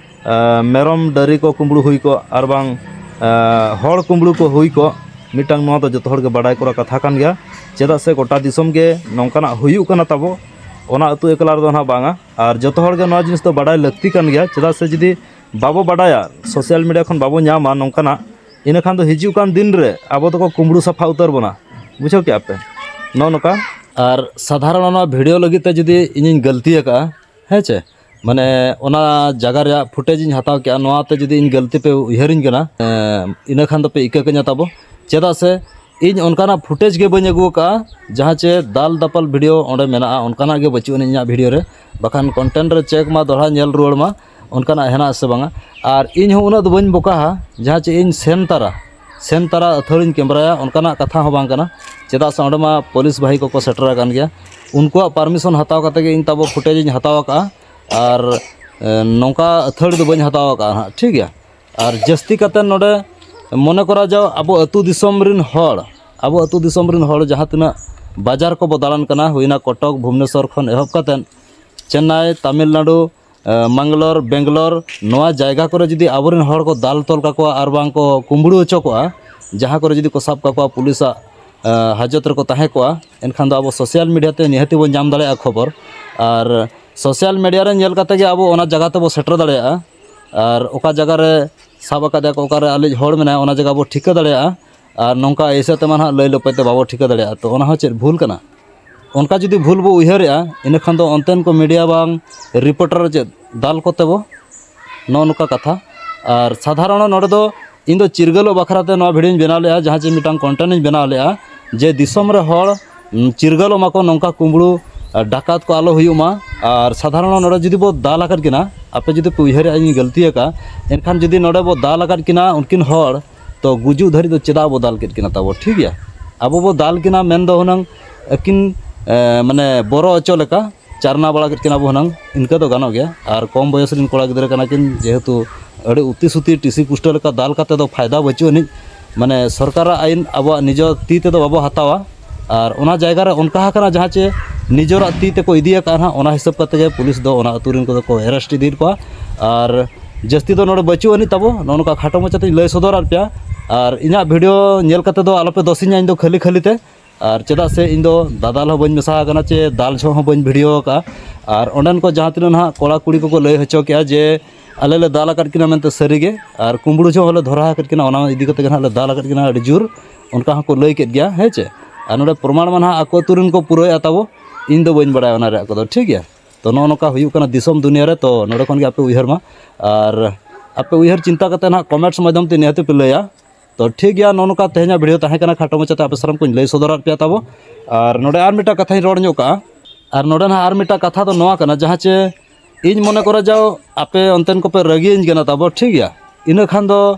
ᱮ, ᱢᱮᱨᱚᱢ ᱰᱟᱹᱨᱤ ᱠᱚ ᱠᱩᱢᱵᱽᱲᱩ ᱦᱩᱭ ᱠᱚᱜ, ᱟᱨ ᱵᱟᱝ, ᱮ, ᱦᱚᱲ ᱠᱩᱢᱵᱽᱲᱩ ᱠᱚ ᱦᱩᱭ ᱠᱚᱜ, ᱢᱤᱫᱴᱟᱝ ᱱᱚᱣᱟ ᱫᱚ ᱡᱚᱛᱚ ᱦᱚᱲ ᱜᱮ ᱵᱟᱰᱟᱭ ᱠᱚᱨᱟ ᱠᱟᱛᱷᱟ ᱠᱟᱱ ᱜᱮᱭᱟ᱾ ᱪᱮᱫᱟᱜ ᱥᱮ ᱜᱚᱴᱟ ᱫᱤᱥᱚᱢ ᱜᱮ ᱱᱚᱝᱠᱟᱱᱟᱜ ᱦᱩᱭᱩᱜ ᱠᱟᱱᱟ ᱛᱟᱵᱚ, ᱚᱱᱟ ᱟᱹᱛᱩ ᱮᱠᱞᱟ ᱨᱮᱫᱚ ᱱᱟᱦᱟᱜ ᱵᱟᱝᱟ᱾ ᱟᱨ ᱡᱚᱛᱚ ᱦᱚᱲ ᱜᱮ ᱱᱚᱣᱟ ᱡᱤᱱᱤᱥ ᱫᱚ ᱵᱟᱰᱟᱭ ᱞᱟᱹᱠᱛᱤ ᱠᱟᱱ ᱜᱮᱭᱟ᱾ ᱪᱮᱫᱟᱜ ᱥᱮ ᱡᱩᱫᱤ ᱵᱟᱵᱚ ᱵᱟᱰᱟᱭᱟ, ᱥᱳᱥᱟᱞ ᱢᱤᱰᱤᱭᱟ ᱠᱷᱚᱱ ᱵᱟᱵᱚ ᱧᱟᱢᱟ ᱱᱚᱝᱠᱟᱱᱟᱜ, ᱤᱱᱟᱹᱠᱷᱟᱱ ᱫᱚ ᱦᱤᱡᱩᱜ ᱠᱟᱱ ᱫᱤᱱ ᱨᱮ ᱟᱵᱚ ᱫᱚᱠᱚ ᱠᱩᱢᱵᱽᱲᱩ ᱥᱟᱯᱷᱟ ᱩᱛᱟᱹᱨ ᱵᱚᱱᱟ᱾ ᱵᱩᱡᱷᱟᱹᱣ ᱠᱮᱜᱼᱟ ᱯᱮ? ᱱᱚᱜᱼᱚ ᱱᱚᱝᱠᱟ᱾ ᱟᱨ ᱥᱟᱫᱷᱟᱨᱚᱱ ᱱᱚᱣᱟ ᱵᱷᱤᱰᱤᱭᱳ ᱞᱟᱹᱜᱤᱫ ᱛᱮ ᱡᱩᱫᱤ ᱤᱧᱤᱧ ᱜᱟᱹᱞᱛᱤ ᱟᱠᱟᱫᱼᱟ, ᱦᱮᱸ ᱪᱮ, ᱢᱟᱱᱮ ᱚᱱᱟ ᱡᱟᱭᱜᱟ ᱨᱮᱭᱟᱜ ᱯᱷᱩᱴᱮᱡᱽ ᱤᱧ ᱦᱟᱛᱟᱣ ᱠᱮᱜᱼᱟ, ᱱᱚᱣᱟ ᱛᱮ ᱡᱩᱫᱤ ᱤᱧ ᱜᱟᱹᱞᱛᱤ ᱯᱮ ᱩᱭᱦᱟᱹᱨᱤᱧ ᱠᱟᱱᱟ, ᱮᱸ, ᱤᱱᱟᱹ ᱠᱷᱟᱱ ᱫᱚᱯᱮ ᱤᱠᱟᱹ ᱠᱟᱹᱧᱟ ᱛᱟᱵᱚ᱾ ᱪᱮᱫᱟᱜ ᱥᱮ ᱤᱧ ᱚᱱᱠᱟᱱᱟᱜ ᱯᱷᱩᱴᱮᱡᱽ ᱜᱮ ᱵᱟᱹᱧ ᱟᱹᱜᱩ ᱟᱠᱟᱫᱼᱟ, ᱡᱟᱦᱟᱸ ᱪᱮ ᱫᱟᱞ ᱫᱟᱯᱟᱞ ᱵᱷᱤᱰᱤᱭᱳ ᱚᱸᱰᱮ ᱢᱮᱱᱟᱜᱼᱟ, ᱚᱱᱠᱟᱱᱟᱜ ᱜᱮ ᱵᱟᱹᱪᱩᱜ ᱟᱹᱱᱤᱡ ᱤᱧᱟᱹᱜ ᱵᱷᱤᱰᱤᱭᱳ ᱨᱮ᱾ ᱵᱟᱠᱷᱟᱱ ᱠᱚᱱᱴᱮᱱᱴ ᱨᱮ ᱪᱮᱠ ᱢᱟ, ᱫᱚᱦᱲᱟ ᱧᱮᱞ ᱨᱩᱣᱟᱹᱲ ᱢᱟ, ᱚᱱᱠᱟᱱᱟᱜ ᱦᱮᱱᱟᱜ ᱥᱮ ᱵᱟᱝᱟ᱾ ᱟᱨ ᱤᱧ ᱦᱚᱸ ᱩᱱᱟᱹᱜ ᱫᱚ ᱵᱟᱹᱧ ᱵᱚᱠᱟᱦᱟ, ᱡᱟᱦᱟᱸ ᱪᱮ ᱤᱧ ᱥᱮᱱ ᱛᱟᱨᱟ, ᱥᱮᱱ ᱛᱟᱨᱟ ᱟᱹᱛᱷᱟᱹᱲᱤᱧ ᱠᱮᱢᱮᱨᱟᱭᱟ, ᱚᱱᱠᱟᱱᱟᱜ ᱠᱟᱛᱷᱟ ᱦᱚᱸ ᱵᱟᱝ ᱠᱟᱱᱟ᱾ ᱪᱮᱫᱟᱜ ᱥᱮ ᱚᱸᱰᱮ ᱢᱟ ᱯᱩᱞᱤᱥ ᱵᱟᱹᱦᱤ ᱠᱚᱠᱚ ᱥᱮᱴᱮᱨ ᱟᱠᱟᱱ ᱜᱮᱭᱟ᱾ ᱩᱱᱠᱩᱣᱟᱜ ᱯᱟᱨᱢᱤᱥᱚᱱ ᱦᱟᱛᱟᱣ ᱠᱟᱛᱮ ᱜᱮ ᱤᱧ ᱛᱟᱵᱚ ᱯᱷᱩᱴᱮᱡᱽ ᱤᱧ ᱦᱟᱛᱟᱣ ᱟᱠᱟᱫᱼᱟ᱾ ᱟᱨ, ᱮ, ᱱᱚᱝᱠᱟ ᱟᱹᱛᱷᱟᱹᱲᱤ ᱫᱚ ᱵᱟᱹᱧ ᱦᱟᱛᱟᱣ ᱟᱠᱟᱫᱼᱟ ᱦᱟᱸᱜ, ᱴᱷᱤᱠ ᱜᱮᱭᱟ᱾ ᱟᱨ ᱡᱟᱹᱥᱛᱤ ᱠᱟᱛᱮ ᱱᱚᱰᱮ ᱢᱚᱱᱮ ᱠᱚᱨᱟ ᱡᱟᱣ ᱟᱵᱚ ᱟᱹᱛᱩ ᱫᱤᱥᱚᱢ ᱨᱤᱱ ᱦᱚᱲ, ᱟᱵᱚ ᱟᱹᱛᱩ ᱫᱤᱥᱚᱢ ᱨᱤᱱ ᱦᱚᱲ ᱡᱟᱦᱟᱸ ᱛᱤᱱᱟᱹᱜ ᱵᱟᱡᱟᱨ ᱠᱚᱵᱚ ᱫᱟᱬᱟᱱ ᱠᱟᱱᱟ, ᱦᱩᱭᱱᱟ ᱠᱚᱴᱚᱠ, ᱵᱷᱩᱵᱽᱱᱮᱥᱚᱨ ᱠᱷᱚᱱ ᱮᱦᱚᱵ ᱠᱟᱛᱮ ᱪᱮᱱᱱᱟᱭ, ᱛᱟᱢᱤᱞᱱᱟᱲᱩ, ᱮ, ᱢᱟᱝᱜᱟᱞᱳᱨ, ᱵᱮᱝᱜᱟᱞᱳᱨ, ᱱᱚᱣᱟ ᱡᱟᱭᱜᱟ ᱠᱚᱨᱮ ᱡᱩᱫᱤ ᱟᱵᱚᱨᱮᱱ ᱦᱚᱲ ᱠᱚ ᱫᱟᱞ ᱛᱚᱞ ᱠᱟᱠᱚᱣᱟ ᱟᱨ ᱵᱟᱝ ᱠᱚ ᱠᱩᱢᱵᱽᱲᱩ ᱦᱚᱪᱚ ᱠᱚᱣᱟ, ᱡᱟᱦᱟᱸ ᱠᱚᱨᱮ ᱡᱩᱫᱤ ᱠᱚ ᱥᱟᱵ ᱠᱟᱠᱚᱣᱟ, ᱯᱩᱞᱤᱥᱟᱜ, ᱮ, ᱦᱟᱡᱚᱛ ᱨᱮᱠᱚ ᱛᱟᱦᱮᱸ ᱠᱚᱜᱼᱟ, ᱮᱱᱠᱷᱟᱱ ᱫᱚ ᱟᱵᱚ ᱥᱳᱥᱟᱞ ᱢᱤᱰᱤᱭᱟ ᱛᱮ ᱱᱤᱦᱟᱹᱛᱤ ᱵᱚᱱ ᱧᱟᱢ ᱫᱟᱲᱮᱭᱟᱜᱼᱟ ᱠᱷᱚᱵᱚᱨ᱾ ᱟᱨ ᱥᱳᱥᱟᱞ ᱢᱤᱰᱤᱭᱟ ᱨᱮ ᱧᱮᱞ ᱠᱟᱛᱮ ᱜᱮ ᱟᱵᱚ ᱚᱱᱟ ᱡᱟᱭᱜᱟ ᱛᱮᱵᱚ ᱥᱮᱴᱮᱨ ᱫᱟᱲᱮᱭᱟᱜᱼᱟ᱾ ᱟᱨ ᱚᱠᱟ ᱡᱟᱭᱜᱟ ᱨᱮ ᱥᱟᱵ ᱟᱠᱟᱫᱮᱭᱟ ᱠᱚ, ᱚᱠᱟᱨᱮ ᱟᱞᱮᱭᱤᱡ ᱦᱚᱲ ᱢᱮᱱᱟᱭᱟ, ᱚᱱᱟ ᱡᱟᱭᱜᱟ ᱵᱚ ᱴᱷᱤᱠᱟᱹ ᱫᱟᱲᱮᱭᱟᱜᱼᱟ᱾ ᱟᱨ ᱱᱚᱝᱠᱟ ᱮᱭᱥᱮ ᱛᱮᱢᱟ ᱱᱟᱦᱟᱜ ᱞᱟᱹᱭ ᱞᱟᱹᱯᱟᱹᱭ ᱛᱮ ᱵᱟᱵᱚ ᱴᱷᱤᱠᱟᱹ ᱫᱟᱲᱮᱭᱟᱜᱼᱟ᱾ ᱛᱚ ᱚᱱᱟ ᱦᱚᱸ ᱪᱮᱫ ᱵᱷᱩᱞ ᱠᱟᱱᱟ? ᱚᱱᱠᱟ ᱡᱩᱫᱤ ᱵᱷᱩᱞ ᱵᱚ ᱩᱭᱦᱟᱹᱨᱮᱜᱼᱟ, ᱤᱱᱟᱹ ᱠᱷᱟᱱ ᱫᱚ ᱚᱱᱛᱮᱱ ᱠᱚ ᱢᱤᱰᱤᱭᱟ ᱵᱟᱝ ᱨᱤᱯᱳᱨᱴᱟᱨ ᱪᱮᱫ ᱫᱟᱞ ᱠᱚᱛᱮ ᱵᱚ, ᱱᱚᱜᱼᱚ ᱱᱚᱝᱠᱟ ᱠᱟᱛᱷᱟ᱾ ᱟᱨ ᱥᱟᱫᱷᱟᱨᱚᱱ ᱱᱚᱰᱮ ᱫᱚ ᱤᱧ ᱫᱚ ᱪᱤᱨᱜᱟᱹᱞᱚᱜ ᱵᱟᱠᱷᱨᱟ ᱛᱮ ᱱᱚᱣᱟ ᱵᱷᱤᱰᱤᱭᱳᱧ ᱵᱮᱱᱟᱣ ᱞᱮᱜᱼᱟ, ᱡᱟᱦᱟᱸ ᱪᱮ ᱢᱤᱫᱴᱟᱝ ᱠᱚᱱᱴᱮᱱᱴ ᱤᱧ ᱵᱮᱱᱟᱣ ᱞᱮᱜᱼᱟ, ᱡᱮ ᱫᱤᱥᱚᱢ ᱨᱮ ᱦᱚᱲ, ᱩᱸ, ᱪᱤᱨᱜᱟᱹᱞᱚᱜ ᱢᱟᱠᱚ ᱱᱚᱝᱠᱟ ᱠᱩᱢᱵᱽᱲᱩ, ᱟᱨ ᱰᱟᱠᱟᱛ ᱠᱚ ᱟᱞᱚ ᱦᱩᱭᱩᱜ ᱢᱟ᱾ ᱟᱨ ᱥᱟᱫᱷᱟᱨᱚᱱ ᱱᱚᱰᱮ ᱡᱩᱫᱤ ᱵᱚ ᱫᱟᱞ ᱟᱠᱟᱫ ᱠᱤᱱᱟ, ᱟᱯᱮ ᱡᱩᱫᱤ ᱯᱮ ᱩᱭᱦᱟᱹᱨᱮᱜᱼᱟ ᱤᱧ ᱜᱟᱹᱞᱛᱤ ᱟᱠᱟᱫᱼᱟ, ᱮᱱᱠᱷᱟᱱ ᱡᱩᱫᱤ ᱱᱚᱰᱮ ᱵᱚ ᱫᱟᱞ ᱟᱠᱟᱫ ᱠᱤᱱᱟ ᱩᱱᱠᱤᱱ ᱦᱚᱲ, ᱛᱚ ᱜᱩᱡᱩᱜ ᱫᱷᱟᱹᱨᱤᱡ ᱫᱚ ᱪᱮᱫᱟᱜ ᱵᱚ ᱫᱟᱞ ᱠᱮᱫ ᱠᱤᱱᱟ ᱛᱟᱵᱚ, ᱴᱷᱤᱠ ᱜᱮᱭᱟ? ᱟᱵᱚ ᱵᱚ ᱫᱟᱞ ᱠᱤᱱᱟ ᱢᱮᱱ ᱫᱚ ᱦᱩᱱᱟᱹᱝ ᱟᱹᱠᱤᱱ, ᱮ, ᱢᱟᱱᱮ ᱵᱚᱨᱚ ᱦᱚᱪᱚ ᱞᱮᱠᱟ ᱪᱟᱨᱱᱟ ᱵᱟᱲᱟ ᱠᱮᱫ ᱠᱤᱱᱟ ᱵᱚ ᱦᱩᱱᱟᱹᱝ, ᱤᱱᱠᱟᱹ ᱫᱚ ᱜᱟᱱᱚᱜ ᱜᱮᱭᱟ᱾ ᱟᱨ ᱠᱚᱢ ᱵᱚᱭᱚᱥ ᱨᱮᱱ ᱠᱚᱲᱟ ᱜᱤᱫᱽᱨᱟᱹ ᱠᱟᱱᱟ ᱠᱤᱱ, ᱡᱮᱦᱮᱛᱩ ᱟᱹᱰᱤ ᱩᱛᱤ ᱥᱩᱛᱤ ᱴᱤᱥᱤ ᱯᱩᱥᱴᱟᱹ ᱞᱮᱠᱟ ᱫᱟᱞ ᱠᱟᱛᱮ ᱫᱚ ᱯᱷᱟᱭᱫᱟ ᱵᱟᱹᱪᱩᱜ ᱟᱹᱱᱤᱡ᱾ ᱢᱟᱱᱮ ᱥᱚᱨᱠᱟᱨᱟᱜ ᱟᱹᱭᱤᱱ ᱟᱵᱚᱣᱟᱜ ᱱᱤᱡᱚ ᱛᱤ ᱛᱮᱫᱚ ᱵᱟᱵᱚ ᱦᱟᱛᱟᱣᱟ᱾ ᱟᱨ ᱚᱱᱟ ᱡᱟᱭᱜᱟ ᱨᱮ ᱚᱱᱠᱟ ᱟᱠᱟᱱᱟ ᱡᱟᱦᱟᱸ ᱪᱮ ᱱᱤᱡᱚᱨᱟᱜ ᱛᱤ ᱛᱮᱠᱚ ᱤᱫᱤ ᱟᱠᱟᱫᱼᱟ ᱱᱟᱦᱟᱜ, ᱚᱱᱟ ᱦᱤᱥᱟᱹᱵ ᱠᱟᱛᱮ ᱜᱮ ᱯᱩᱞᱤᱥ ᱫᱚ ᱚᱱᱟ ᱟᱹᱛᱩ ᱨᱮᱱ ᱠᱚᱫᱚ ᱠᱚ ᱮᱨᱮᱥᱴ ᱤᱫᱤᱭᱮᱫ ᱠᱚᱣᱟ᱾ ᱟᱨ ᱡᱟᱹᱥᱛᱤ ᱫᱚ ᱱᱚᱰᱮ ᱵᱟᱹᱪᱩᱜ ᱟᱹᱱᱤᱡ ᱛᱟᱵᱚ, ᱱᱚᱜᱼᱚ ᱱᱚᱝᱠᱟ ᱠᱷᱟᱴᱚ ᱢᱟᱪᱷᱟ ᱛᱮᱧ ᱞᱟᱹᱭ ᱥᱚᱫᱚᱨᱟᱫ ᱯᱮᱭᱟ᱾ ᱟᱨ ᱤᱧᱟᱹᱜ ᱵᱷᱤᱰᱤᱭᱳ ᱧᱮᱞ ᱠᱟᱛᱮ ᱫᱚ ᱟᱞᱚᱯᱮ ᱫᱳᱥᱤᱧᱟ ᱤᱧ ᱫᱚ ᱠᱷᱟᱹᱞᱤ ᱠᱷᱟᱹᱞᱤ ᱛᱮ᱾ ᱟᱨ ᱪᱮᱫᱟᱜ ᱥᱮ ᱤᱧ ᱫᱚ ᱫᱟᱫᱟᱞ ᱦᱚᱸ ᱵᱟᱹᱧ ᱢᱮᱥᱟ ᱟᱠᱟᱱᱟ ᱪᱮ ᱫᱟᱞ ᱡᱚᱦᱚᱜ ᱦᱚᱸ ᱵᱟᱹᱧ ᱵᱷᱤᱰᱤᱭᱳ ᱟᱠᱟᱫᱼᱟ᱾ ᱟᱨ ᱚᱸᱰᱮᱱ ᱠᱚ ᱡᱟᱦᱟᱸ ᱛᱤᱱᱟᱹᱜ ᱱᱟᱦᱟᱜ ᱠᱚᱲᱟ ᱠᱩᱲᱤ ᱠᱚᱠᱚ ᱞᱟᱹᱭ ᱦᱚᱪᱚ ᱠᱮᱜᱼᱟ ᱡᱮ ᱟᱞᱮ ᱞᱮ ᱫᱟᱞ ᱟᱠᱟᱫ ᱠᱤᱱᱟ ᱢᱮᱱᱛᱮ, ᱥᱟᱹᱨᱤ ᱜᱮ, ᱟᱨ ᱠᱩᱢᱵᱽᱲᱩ ᱡᱚᱦᱚᱜ ᱦᱚᱸᱞᱮ ᱫᱷᱚᱨᱟ ᱟᱠᱟᱫ ᱠᱤᱱᱟ, ᱚᱱᱟ ᱤᱫᱤ ᱠᱟᱛᱮ ᱜᱮ ᱱᱟᱦᱟᱜ ᱞᱮ ᱫᱟᱞ ᱟᱠᱟᱫ ᱠᱤᱱᱟ ᱟᱹᱰᱤ ᱡᱳᱨ, ᱚᱱᱠᱟ ᱦᱚᱸᱠᱚ ᱞᱟᱹᱭ ᱠᱮᱫ ᱜᱮᱭᱟ, ᱦᱮᱸ ᱪᱮ᱾ ᱟᱨ ᱱᱚᱰᱮ ᱯᱨᱚᱢᱟᱬ ᱢᱟ ᱱᱟᱦᱟᱜ ᱟᱠᱚ ᱟᱹᱛᱩ ᱨᱮᱱ ᱠᱚ ᱯᱩᱨᱟᱹᱣᱮᱫᱼᱟ ᱛᱟᱵᱚ, ᱤᱧ ᱫᱚ ᱵᱟᱹᱧ ᱵᱟᱲᱟᱭᱟ ᱚᱱᱟ ᱨᱮᱭᱟᱜ ᱠᱚᱫᱚ, ᱴᱷᱤᱠ ᱜᱮᱭᱟ᱾ ᱛᱚ ᱱᱚᱜᱼᱚ ᱱᱚᱝᱠᱟ ᱦᱩᱭᱩᱜ ᱠᱟᱱᱟ ᱫᱤᱥᱚᱢ ᱫᱩᱱᱤᱭᱟᱹ ᱨᱮ᱾ ᱛᱚ ᱱᱚᱰᱮ ᱠᱷᱚᱱ ᱜᱮ ᱟᱯᱮ ᱩᱭᱦᱟᱹᱨ ᱢᱟ, ᱟᱨ ᱟᱯᱮ ᱩᱭᱦᱟᱹᱨ ᱪᱤᱱᱛᱟ ᱠᱟᱛᱮ ᱱᱟᱦᱟᱜ ᱠᱚᱢᱮᱱᱴᱥ ᱢᱟᱫᱽᱫᱷᱚᱢ ᱛᱮ ᱱᱤᱦᱟᱹᱛ ᱯᱮ ᱞᱟᱹᱭᱟ᱾ ᱛᱚ ᱴᱷᱤᱠ ᱜᱮᱭᱟ, ᱱᱚᱜᱼᱚ ᱱᱚᱝᱠᱟ ᱛᱮᱦᱮᱧᱟᱜ ᱵᱷᱤᱰᱤᱭᱳ ᱛᱟᱦᱮᱸ ᱠᱟᱱᱟ, ᱠᱷᱟᱴᱚ ᱢᱟᱪᱷᱟᱛᱮ ᱟᱯᱮ ᱥᱟᱱᱟᱢ ᱠᱚᱧ ᱞᱟᱹᱭ ᱥᱚᱫᱚᱨᱟᱫ ᱯᱮᱭᱟ ᱛᱟᱵᱚ᱾ ᱟᱨ ᱱᱚᱰᱮ ᱟᱨ ᱢᱤᱫᱴᱟᱝ ᱠᱟᱛᱷᱟᱧ ᱨᱚᱲ ᱧᱚᱜ ᱠᱟᱜᱼᱟ᱾ ᱟᱨ ᱱᱚᱰᱮ ᱱᱟᱦᱟᱜ ᱟᱨ ᱢᱤᱫᱴᱟᱝ ᱠᱟᱛᱷᱟ ᱫᱚ ᱱᱚᱣᱟ ᱠᱟᱱᱟ, ᱡᱟᱦᱟᱸ ᱪᱮ ᱤᱧ ᱢᱚᱱᱮ ᱠᱚᱨᱟ ᱡᱟᱣ ᱟᱯᱮ ᱚᱱᱛᱮᱱ ᱠᱚᱯᱮ ᱨᱟᱹᱜᱤᱭᱟᱹᱧ ᱠᱟᱱᱟ ᱛᱟᱵᱚ, ᱴᱷᱤᱠ ᱜᱮᱭᱟ᱾ ᱤᱱᱟᱹ ᱠᱷᱟᱱ ᱫᱚ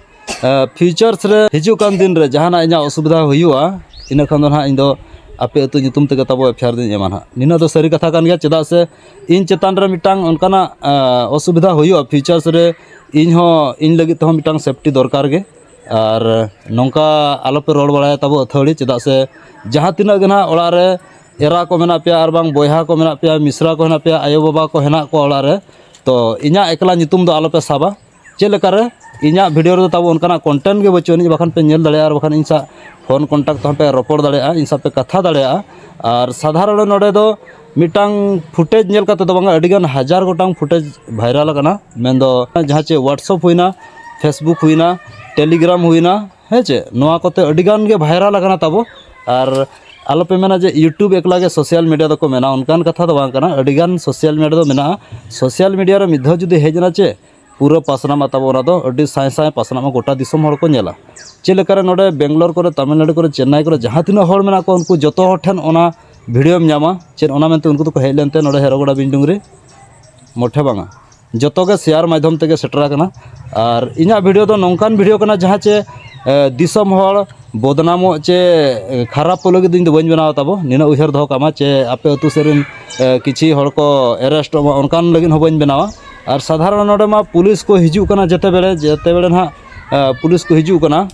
ᱯᱷᱤᱭᱩᱪᱟᱨᱥ ᱨᱮ ᱦᱤᱡᱩᱜ ᱠᱟᱱ ᱫᱤᱱ ᱨᱮ ᱡᱟᱦᱟᱱᱟᱜ ᱤᱧᱟᱹᱜ ᱚᱥᱩᱵᱤᱫᱷᱟ ᱦᱩᱭᱩᱜᱼᱟ, ᱤᱱᱟᱹ ᱠᱷᱟᱱ ᱫᱚ ᱱᱟᱦᱟᱜ ᱤᱧ ᱫᱚ ᱟᱯᱮ ᱟᱹᱛᱩ ᱧᱩᱛᱩᱢ ᱛᱮᱜᱮ ᱛᱟᱵᱚ ᱮᱯᱷ ᱟᱭ ᱟᱨ ᱫᱚᱧ ᱮᱢᱟ ᱱᱟᱦᱟᱜ᱾ ᱱᱤᱱᱟᱹᱜ ᱫᱚ ᱥᱟᱹᱨᱤ ᱠᱟᱛᱷᱟ ᱠᱟᱱ ᱜᱮᱭᱟ, ᱪᱮᱫᱟᱜ ᱥᱮ ᱤᱧ ᱪᱮᱛᱟᱱ ᱨᱮ ᱢᱤᱫᱴᱟᱝ ᱚᱱᱠᱟᱱᱟᱜ ᱚᱥᱩᱵᱤᱫᱷᱟ ᱦᱩᱭᱩᱜᱼᱟ ᱯᱷᱤᱭᱩᱪᱟᱨᱥ ᱨᱮ, ᱤᱧ ᱦᱚᱸ ᱤᱧ ᱞᱟᱹᱜᱤᱫ ᱛᱮᱦᱚᱸ ᱢᱤᱫᱴᱟᱝ ᱥᱮᱯᱴᱤ ᱫᱚᱨᱠᱟᱨ ᱜᱮ᱾ ᱟᱨ ᱱᱚᱝᱠᱟ ᱟᱞᱚᱯᱮ ᱨᱚᱲ ᱵᱟᱲᱟᱭᱟ ᱛᱟᱵᱚ ᱟᱹᱛᱷᱟᱹᱲᱤ, ᱪᱮᱫᱟᱜ ᱥᱮ ᱡᱟᱦᱟᱸ ᱛᱤᱱᱟᱹᱜ ᱜᱮ ᱱᱟᱦᱟᱜ ᱚᱲᱟᱜ ᱨᱮ ᱮᱨᱟ ᱠᱚ ᱢᱮᱱᱟᱜ ᱯᱮᱭᱟ, ᱟᱨ ᱵᱟᱝ ᱵᱚᱭᱦᱟ ᱠᱚ ᱢᱮᱱᱟᱜ ᱯᱮᱭᱟ, ᱢᱤᱥᱨᱟ ᱠᱚ ᱦᱮᱱᱟᱜ ᱯᱮᱭᱟ, ᱟᱭᱳᱼᱵᱟᱵᱟ ᱠᱚ ᱦᱮᱱᱟᱜ ᱠᱚᱣᱟ ᱚᱲᱟᱜ ᱨᱮ, ᱛᱚ ᱤᱧᱟᱹᱜ ᱮᱠᱞᱟ ᱧᱩᱛᱩᱢ ᱫᱚ ᱟᱞᱚᱯᱮ ᱥᱟᱵᱟ᱾ ᱪᱮᱫ ᱞᱮᱠᱟᱨᱮ ᱤᱧᱟᱹᱜ ᱵᱷᱤᱰᱤᱭᱳ ᱨᱮᱫᱚ ᱛᱟᱵᱚ ᱚᱱᱠᱟᱱᱟᱜ ᱠᱚᱱᱴᱮᱱᱴ ᱜᱮ ᱵᱟᱹᱪᱩᱜ ᱟᱹᱱᱤᱡ, ᱵᱟᱠᱷᱟᱱ ᱯᱮ ᱧᱮᱞ ᱫᱟᱲᱮᱭᱟᱜᱼᱟ, ᱟᱨ ᱵᱟᱠᱷᱟᱱ ᱤᱧ ᱥᱟᱶ ᱯᱷᱳᱱ ᱠᱚᱱᱴᱟᱠᱴ ᱛᱮᱦᱚᱸ ᱯᱮ ᱨᱚᱯᱚᱲ ᱫᱟᱲᱮᱭᱟᱜᱼᱟ, ᱤᱧ ᱥᱟᱶ ᱯᱮ ᱠᱟᱛᱷᱟ ᱫᱟᱲᱮᱭᱟᱜᱼᱟ᱾ ᱟᱨ ᱥᱟᱫᱷᱟᱨᱚᱱ ᱱᱚᱰᱮ ᱫᱚ ᱢᱤᱫᱴᱟᱝ ᱯᱷᱩᱴᱮᱡᱽ ᱧᱮᱞ ᱠᱟᱛᱮ ᱫᱚ ᱵᱟᱝᱟ, ᱟᱹᱰᱤᱜᱟᱱ ᱦᱟᱡᱟᱨ ᱜᱚᱴᱟᱝ ᱯᱷᱩᱴᱮᱡᱽ ᱵᱷᱟᱭᱨᱟᱞ ᱟᱠᱟᱱᱟ᱾ ᱢᱮᱱᱫᱚ ᱡᱟᱦᱟᱸ ᱪᱮ WhatsApp ᱦᱩᱭᱱᱟ, Facebook ᱦᱩᱭᱱᱟ, Telegram ᱦᱩᱭᱱᱟ, ᱦᱮᱸ ᱪᱮ, ᱱᱚᱣᱟ ᱠᱚᱛᱮ ᱟᱹᱰᱤᱜᱟᱱ ᱜᱮ ᱵᱷᱟᱭᱨᱟᱞ ᱟᱠᱟᱱᱟ ᱛᱟᱵᱚ᱾ ᱟᱨ ᱟᱞᱚᱯᱮ ᱢᱮᱱᱟ ᱡᱮ YouTube ᱮᱠᱞᱟ ᱜᱮ ᱥᱳᱥᱟᱞ ᱢᱤᱰᱤᱭᱟ ᱫᱚᱠᱚ ᱢᱮᱱᱟ, ᱚᱱᱠᱟᱱ ᱠᱟᱛᱷᱟ ᱫᱚ ᱵᱟᱝ ᱠᱟᱱᱟ᱾ ᱟᱹᱰᱤᱜᱟᱱ ᱥᱳᱥᱟᱞ ᱢᱤᱰᱤᱭᱟ ᱫᱚ ᱢᱮᱱᱟᱜᱼᱟ᱾ ᱥᱳᱥᱟᱞ ᱢᱤᱰᱤᱭᱟ ᱨᱮ ᱢᱤᱫ ᱫᱷᱟᱣ ᱡᱩᱫᱤ ᱦᱮᱡ ᱮᱱᱟ ᱪᱮ, ᱯᱩᱨᱟᱹ ᱯᱟᱥᱱᱟᱜ ᱢᱟ ᱛᱟᱵᱚ, ᱚᱱᱟ ᱫᱚ ᱟᱹᱰᱤ ᱥᱟᱭ ᱥᱟᱭ ᱯᱟᱥᱱᱟᱜ ᱢᱟ, ᱜᱚᱴᱟ ᱫᱤᱥᱚᱢ ᱦᱚᱲ ᱠᱚ ᱧᱮᱞᱟ᱾ ᱪᱮᱫ ᱞᱮᱠᱟᱨᱮ ᱱᱚᱰᱮ ᱵᱮᱝᱜᱟᱞᱳᱨ ᱠᱚᱨᱮ, ᱛᱟᱢᱤᱞᱱᱟᱲᱩ ᱠᱚᱨᱮ, ᱪᱮᱱᱱᱟᱭ ᱠᱚᱨᱮ ᱡᱟᱦᱟᱸ ᱛᱤᱱᱟᱹᱜ ᱦᱚᱲ ᱢᱮᱱᱟᱜ ᱠᱚᱣᱟ, ᱩᱱᱠᱩ ᱡᱚᱛᱚ ᱦᱚᱲ ᱴᱷᱮᱱ ᱚᱱᱟ ᱵᱷᱤᱰᱤᱭᱳᱢ ᱧᱟᱢᱟ᱾ ᱪᱮᱫ ᱚᱱᱟ ᱢᱮᱱᱛᱮ ᱩᱱᱠᱩ ᱫᱚᱠᱚ ᱦᱮᱡ ᱞᱮᱱᱛᱮ ᱱᱚᱰᱮ ᱦᱮᱨᱚᱜᱚᱲᱟ ᱵᱤᱧ ᱰᱩᱝᱨᱤ? ᱢᱚᱴᱷᱮ ᱵᱟᱝᱟ᱾ ᱡᱚᱛᱚ ᱜᱮ ᱥᱮᱭᱟᱨ ᱢᱟᱫᱽᱫᱷᱚᱢ ᱛᱮᱜᱮ ᱥᱮᱴᱮᱨ ᱟᱠᱟᱱᱟ᱾ ᱟᱨ ᱤᱧᱟᱹᱜ ᱵᱷᱤᱰᱤᱭᱳ ᱫᱚ ᱱᱚᱝᱠᱟᱱ ᱵᱷᱤᱰᱤᱭᱳ ᱠᱟᱱᱟ ᱡᱟᱦᱟᱸ ᱪᱮ, ᱮ, ᱫᱤᱥᱚᱢ ᱦᱚᱲ ᱵᱚᱫᱱᱟᱢᱚᱜ ᱪᱮ, ᱮ, ᱠᱷᱟᱨᱟᱯ ᱠᱚ ᱞᱟᱹᱜᱤᱫ ᱫᱚ ᱤᱧ ᱫᱚ ᱵᱟᱹᱧ ᱵᱮᱱᱟᱣ ᱛᱟᱵᱚ᱾ ᱱᱤᱱᱟᱹᱜ ᱩᱭᱦᱟᱹᱨ ᱫᱚᱦᱚ ᱠᱟᱜ ᱢᱟ ᱪᱮ, ᱟᱯᱮ ᱟᱹᱛᱩ ᱥᱮᱫ ᱨᱮᱱ, ᱮ, ᱠᱤᱪᱷᱤ ᱦᱚᱲ ᱠᱚ ᱮᱨᱮᱥᱴᱚᱜ ᱢᱟ, ᱚᱱᱠᱟᱱ ᱞᱟᱹᱜᱤᱫ ᱦᱚᱸ ᱵᱟᱹᱧ ᱵᱮᱱᱟᱣᱟ᱾ ᱟᱨ ᱥᱟᱫᱷᱟᱨᱚᱱ ᱱᱚᱰᱮ ᱢᱟ ᱯᱩᱞᱤᱥ ᱠᱚ ᱦᱤᱡᱩᱜ ᱠᱟᱱᱟ, ᱡᱮᱛᱮ ᱵᱮᱲᱮ ᱡᱮᱛᱮ ᱵᱮᱲᱮ ᱱᱟᱦᱟᱜ, ᱮ, ᱯᱩᱞᱤᱥ ᱠᱚ ᱦᱤᱡᱩᱜ ᱠᱟᱱᱟ,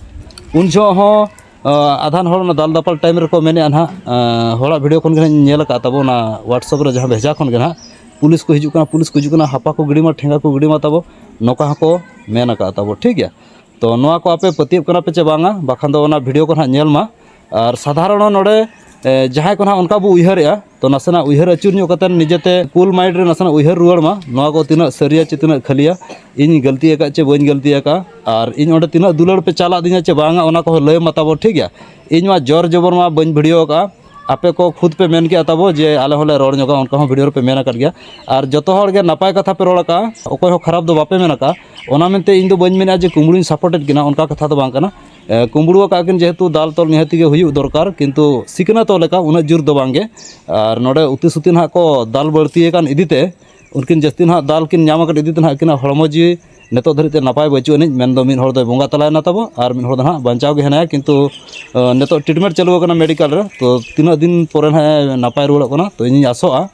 ᱩᱱ ᱡᱚᱦᱚᱜ ᱦᱚᱸ ᱟᱫᱷᱟᱱ ᱦᱚᱲ ᱚᱱᱟ ᱫᱟᱞ ᱫᱟᱯᱟᱞ ᱴᱟᱭᱤᱢ ᱨᱮᱠᱚ ᱢᱮᱱᱮᱫᱼᱟ ᱱᱟᱦᱟᱜ, ᱦᱚᱲᱟᱜ ᱵᱷᱤᱰᱤᱭᱳ ᱠᱷᱚᱱ ᱜᱮ ᱱᱟᱦᱟᱜ ᱤᱧ ᱧᱮᱞ ᱟᱠᱟᱫ ᱛᱟᱵᱚ, ᱚᱱᱟ WhatsApp ᱨᱮ ᱡᱟᱦᱟᱸ ᱵᱷᱮᱡᱟ ᱠᱷᱚᱱ ᱜᱮ ᱱᱟᱦᱟᱜ, "ᱯᱩᱞᱤᱥ ᱠᱚ ᱦᱤᱡᱩᱜ ᱠᱟᱱᱟ, ᱯᱩᱞᱤᱥ ᱠᱚ ᱦᱤᱡᱩᱜ ᱠᱟᱱᱟ, ᱦᱟᱯᱟ ᱠᱚ ᱜᱤᱰᱤ ᱢᱟ, ᱴᱷᱮᱸᱜᱟ ᱠᱚ ᱜᱤᱰᱤ ᱢᱟ ᱛᱟᱵᱚ", ᱱᱚᱝᱠᱟ ᱦᱚᱸᱠᱚ ᱢᱮᱱ ᱟᱠᱟᱫ ᱛᱟᱵᱚ, ᱴᱷᱤᱠ ᱜᱮᱭᱟ᱾ ᱛᱚ ᱱᱚᱣᱟ ᱠᱚ ᱟᱯᱮ ᱯᱟᱹᱛᱭᱟᱹᱜ ᱠᱟᱱᱟ ᱯᱮ ᱪᱮ ᱵᱟᱝᱟ, ᱵᱟᱠᱷᱟᱱ ᱫᱚ ᱚᱱᱟ ᱵᱷᱤᱰᱤᱭᱳ ᱠᱚ ᱱᱟᱦᱟᱜ ᱧᱮᱞ ᱢᱟ᱾ ᱟᱨ ᱥᱟᱫᱷᱟᱨᱚᱱ ᱱᱚᱰᱮ, ᱮ, ᱡᱟᱦᱟᱸᱭ ᱠᱚ ᱱᱟᱦᱟᱜ ᱚᱱᱠᱟ ᱵᱚ ᱩᱭᱦᱟᱹᱨᱮᱜᱼᱟ, ᱛᱚ ᱱᱟᱥᱮᱱᱟᱜ ᱩᱭᱦᱟᱹᱨ ᱟᱹᱪᱩᱨ ᱧᱚᱜ ᱠᱟᱛᱮ ᱱᱤᱡᱮᱛᱮ ᱠᱩᱞ ᱢᱟᱭᱤᱱᱰ ᱨᱮ ᱱᱟᱥᱮᱱᱟᱜ ᱩᱭᱦᱟᱹᱨ ᱨᱩᱣᱟᱹᱲ ᱢᱟ, ᱱᱚᱣᱟ ᱠᱚ ᱛᱤᱱᱟᱹᱜ ᱥᱟᱹᱨᱤᱭᱟ ᱪᱮ ᱛᱤᱱᱟᱹᱜ ᱠᱷᱟᱹᱞᱤᱭᱟ, ᱤᱧ ᱜᱟᱹᱞᱛᱤ ᱟᱠᱟᱫ ᱪᱮ ᱵᱟᱹᱧ ᱜᱟᱹᱞᱛᱤ ᱟᱠᱟᱫᱼᱟ, ᱟᱨ ᱤᱧ ᱚᱸᱰᱮ ᱛᱤᱱᱟᱹᱜ ᱫᱩᱞᱟᱹᱲ ᱯᱮ ᱪᱟᱞᱟᱜ ᱫᱤᱧᱟ ᱪᱮ ᱵᱟᱝᱟ, ᱚᱱᱟ ᱠᱚᱦᱚᱸ ᱞᱟᱹᱭ ᱢᱟ ᱛᱟᱵᱚ, ᱴᱷᱤᱠ ᱜᱮᱭᱟ᱾ ᱤᱧ ᱢᱟ ᱡᱳᱨ ᱡᱚᱵᱚᱨ ᱢᱟ ᱵᱟᱹᱧ ᱵᱷᱤᱰᱤᱭᱳ ᱟᱠᱟᱫᱼᱟ, ᱟᱯᱮ ᱠᱚ ᱠᱷᱩᱫ ᱯᱮ ᱢᱮᱱ ᱠᱮᱜᱼᱟ ᱛᱟᱵᱚ ᱡᱮ ᱟᱞᱮ ᱦᱚᱸᱞᱮ ᱨᱚᱲ ᱧᱚᱜᱟ, ᱚᱱᱠᱟ ᱦᱚᱸ ᱵᱷᱤᱰᱤᱭᱳ ᱨᱮᱯᱮ ᱢᱮᱱ ᱟᱠᱟᱫ ᱜᱮᱭᱟ᱾ ᱟᱨ ᱡᱚᱛᱚ ᱦᱚᱲ ᱜᱮ ᱱᱟᱯᱟᱭ ᱠᱟᱛᱷᱟ ᱯᱮ ᱨᱚᱲ ᱟᱠᱟᱫᱼᱟ, ᱚᱠᱚᱭ ᱦᱚᱸ ᱠᱷᱟᱨᱟᱯ ᱫᱚ ᱵᱟᱯᱮ ᱢᱮᱱ ᱟᱠᱟᱫᱼᱟ᱾ ᱚᱱᱟ ᱢᱮᱱᱛᱮ ᱤᱧ ᱫᱚ ᱵᱟᱹᱧ ᱢᱮᱱᱮᱫᱼᱟ ᱡᱮ ᱠᱩᱢᱵᱽᱲᱩᱧ ᱥᱟᱯᱳᱨᱴᱮᱫ ᱠᱤᱱᱟ, ᱚᱱᱠᱟ ᱠᱟᱛᱷᱟ ᱫᱚ ᱵᱟᱝ ᱠᱟᱱᱟ᱾ ᱮ, ᱠᱩᱢᱵᱽᱲᱩ ᱟᱠᱟᱫ ᱠᱤᱱ ᱡᱮᱦᱮᱛᱩ ᱫᱟᱞ ᱛᱚᱞ ᱱᱤᱦᱟᱹᱛᱤ ᱜᱮ ᱦᱩᱭᱩᱜ ᱫᱚᱨᱠᱟᱨ, ᱠᱤᱱᱛᱩ ᱥᱤᱠᱷᱱᱟᱹᱛᱚᱜ ᱞᱮᱠᱟ ᱩᱱᱟᱹᱜ ᱡᱳᱨ ᱫᱚ ᱵᱟᱝ ᱜᱮ᱾ ᱟᱨ ᱱᱚᱰᱮ ᱩᱛᱤ ᱥᱩᱛᱤ ᱱᱟᱦᱟᱜ ᱠᱚ ᱫᱟᱞ ᱵᱟᱹᱲᱛᱤ ᱟᱠᱟᱱ ᱤᱫᱤ ᱛᱮ ᱩᱱᱠᱤᱱ ᱡᱟᱹᱥᱛᱤ ᱱᱟᱦᱟᱜ ᱫᱟᱞ ᱠᱤᱱ ᱧᱟᱢ ᱟᱠᱟᱫ ᱤᱫᱤ ᱛᱮ ᱱᱟᱦᱟᱜ ᱟᱹᱠᱤᱱᱟᱜ ᱦᱚᱲᱢᱚ ᱡᱤᱣᱤ ᱱᱤᱛᱚᱜ ᱫᱷᱟᱹᱨᱤᱡ ᱛᱮ ᱱᱟᱯᱟᱭ ᱵᱟᱹᱪᱩᱜ ᱟᱹᱱᱤᱡ᱾ ᱢᱮᱱᱫᱚ ᱢᱤᱫ ᱦᱚᱲ ᱫᱚᱭ ᱵᱚᱸᱜᱟ ᱛᱟᱞᱟᱭᱮᱱᱟ ᱛᱟᱵᱚ, ᱟᱨ ᱢᱤᱫ ᱦᱚᱲ ᱫᱚ ᱱᱟᱦᱟᱜ ᱵᱟᱧᱪᱟᱣ ᱜᱮ ᱦᱮᱱᱟᱭᱟ, ᱠᱤᱱᱛᱩ ᱱᱤᱛᱚᱜ treatment ᱪᱟᱹᱞᱩ ᱟᱠᱟᱱᱟ medical ᱨᱮ᱾ ᱛᱚ ᱛᱤᱱᱟᱹᱜ ᱫᱤᱱ ᱯᱚᱨᱮ ᱱᱟᱦᱟᱜ ᱮ ᱱᱟᱯᱟᱭ ᱨᱩᱣᱟᱹᱲᱚᱜ ᱠᱟᱱᱟ, ᱛᱚ ᱤᱧᱤᱧ ᱟᱥᱚᱜᱼᱟ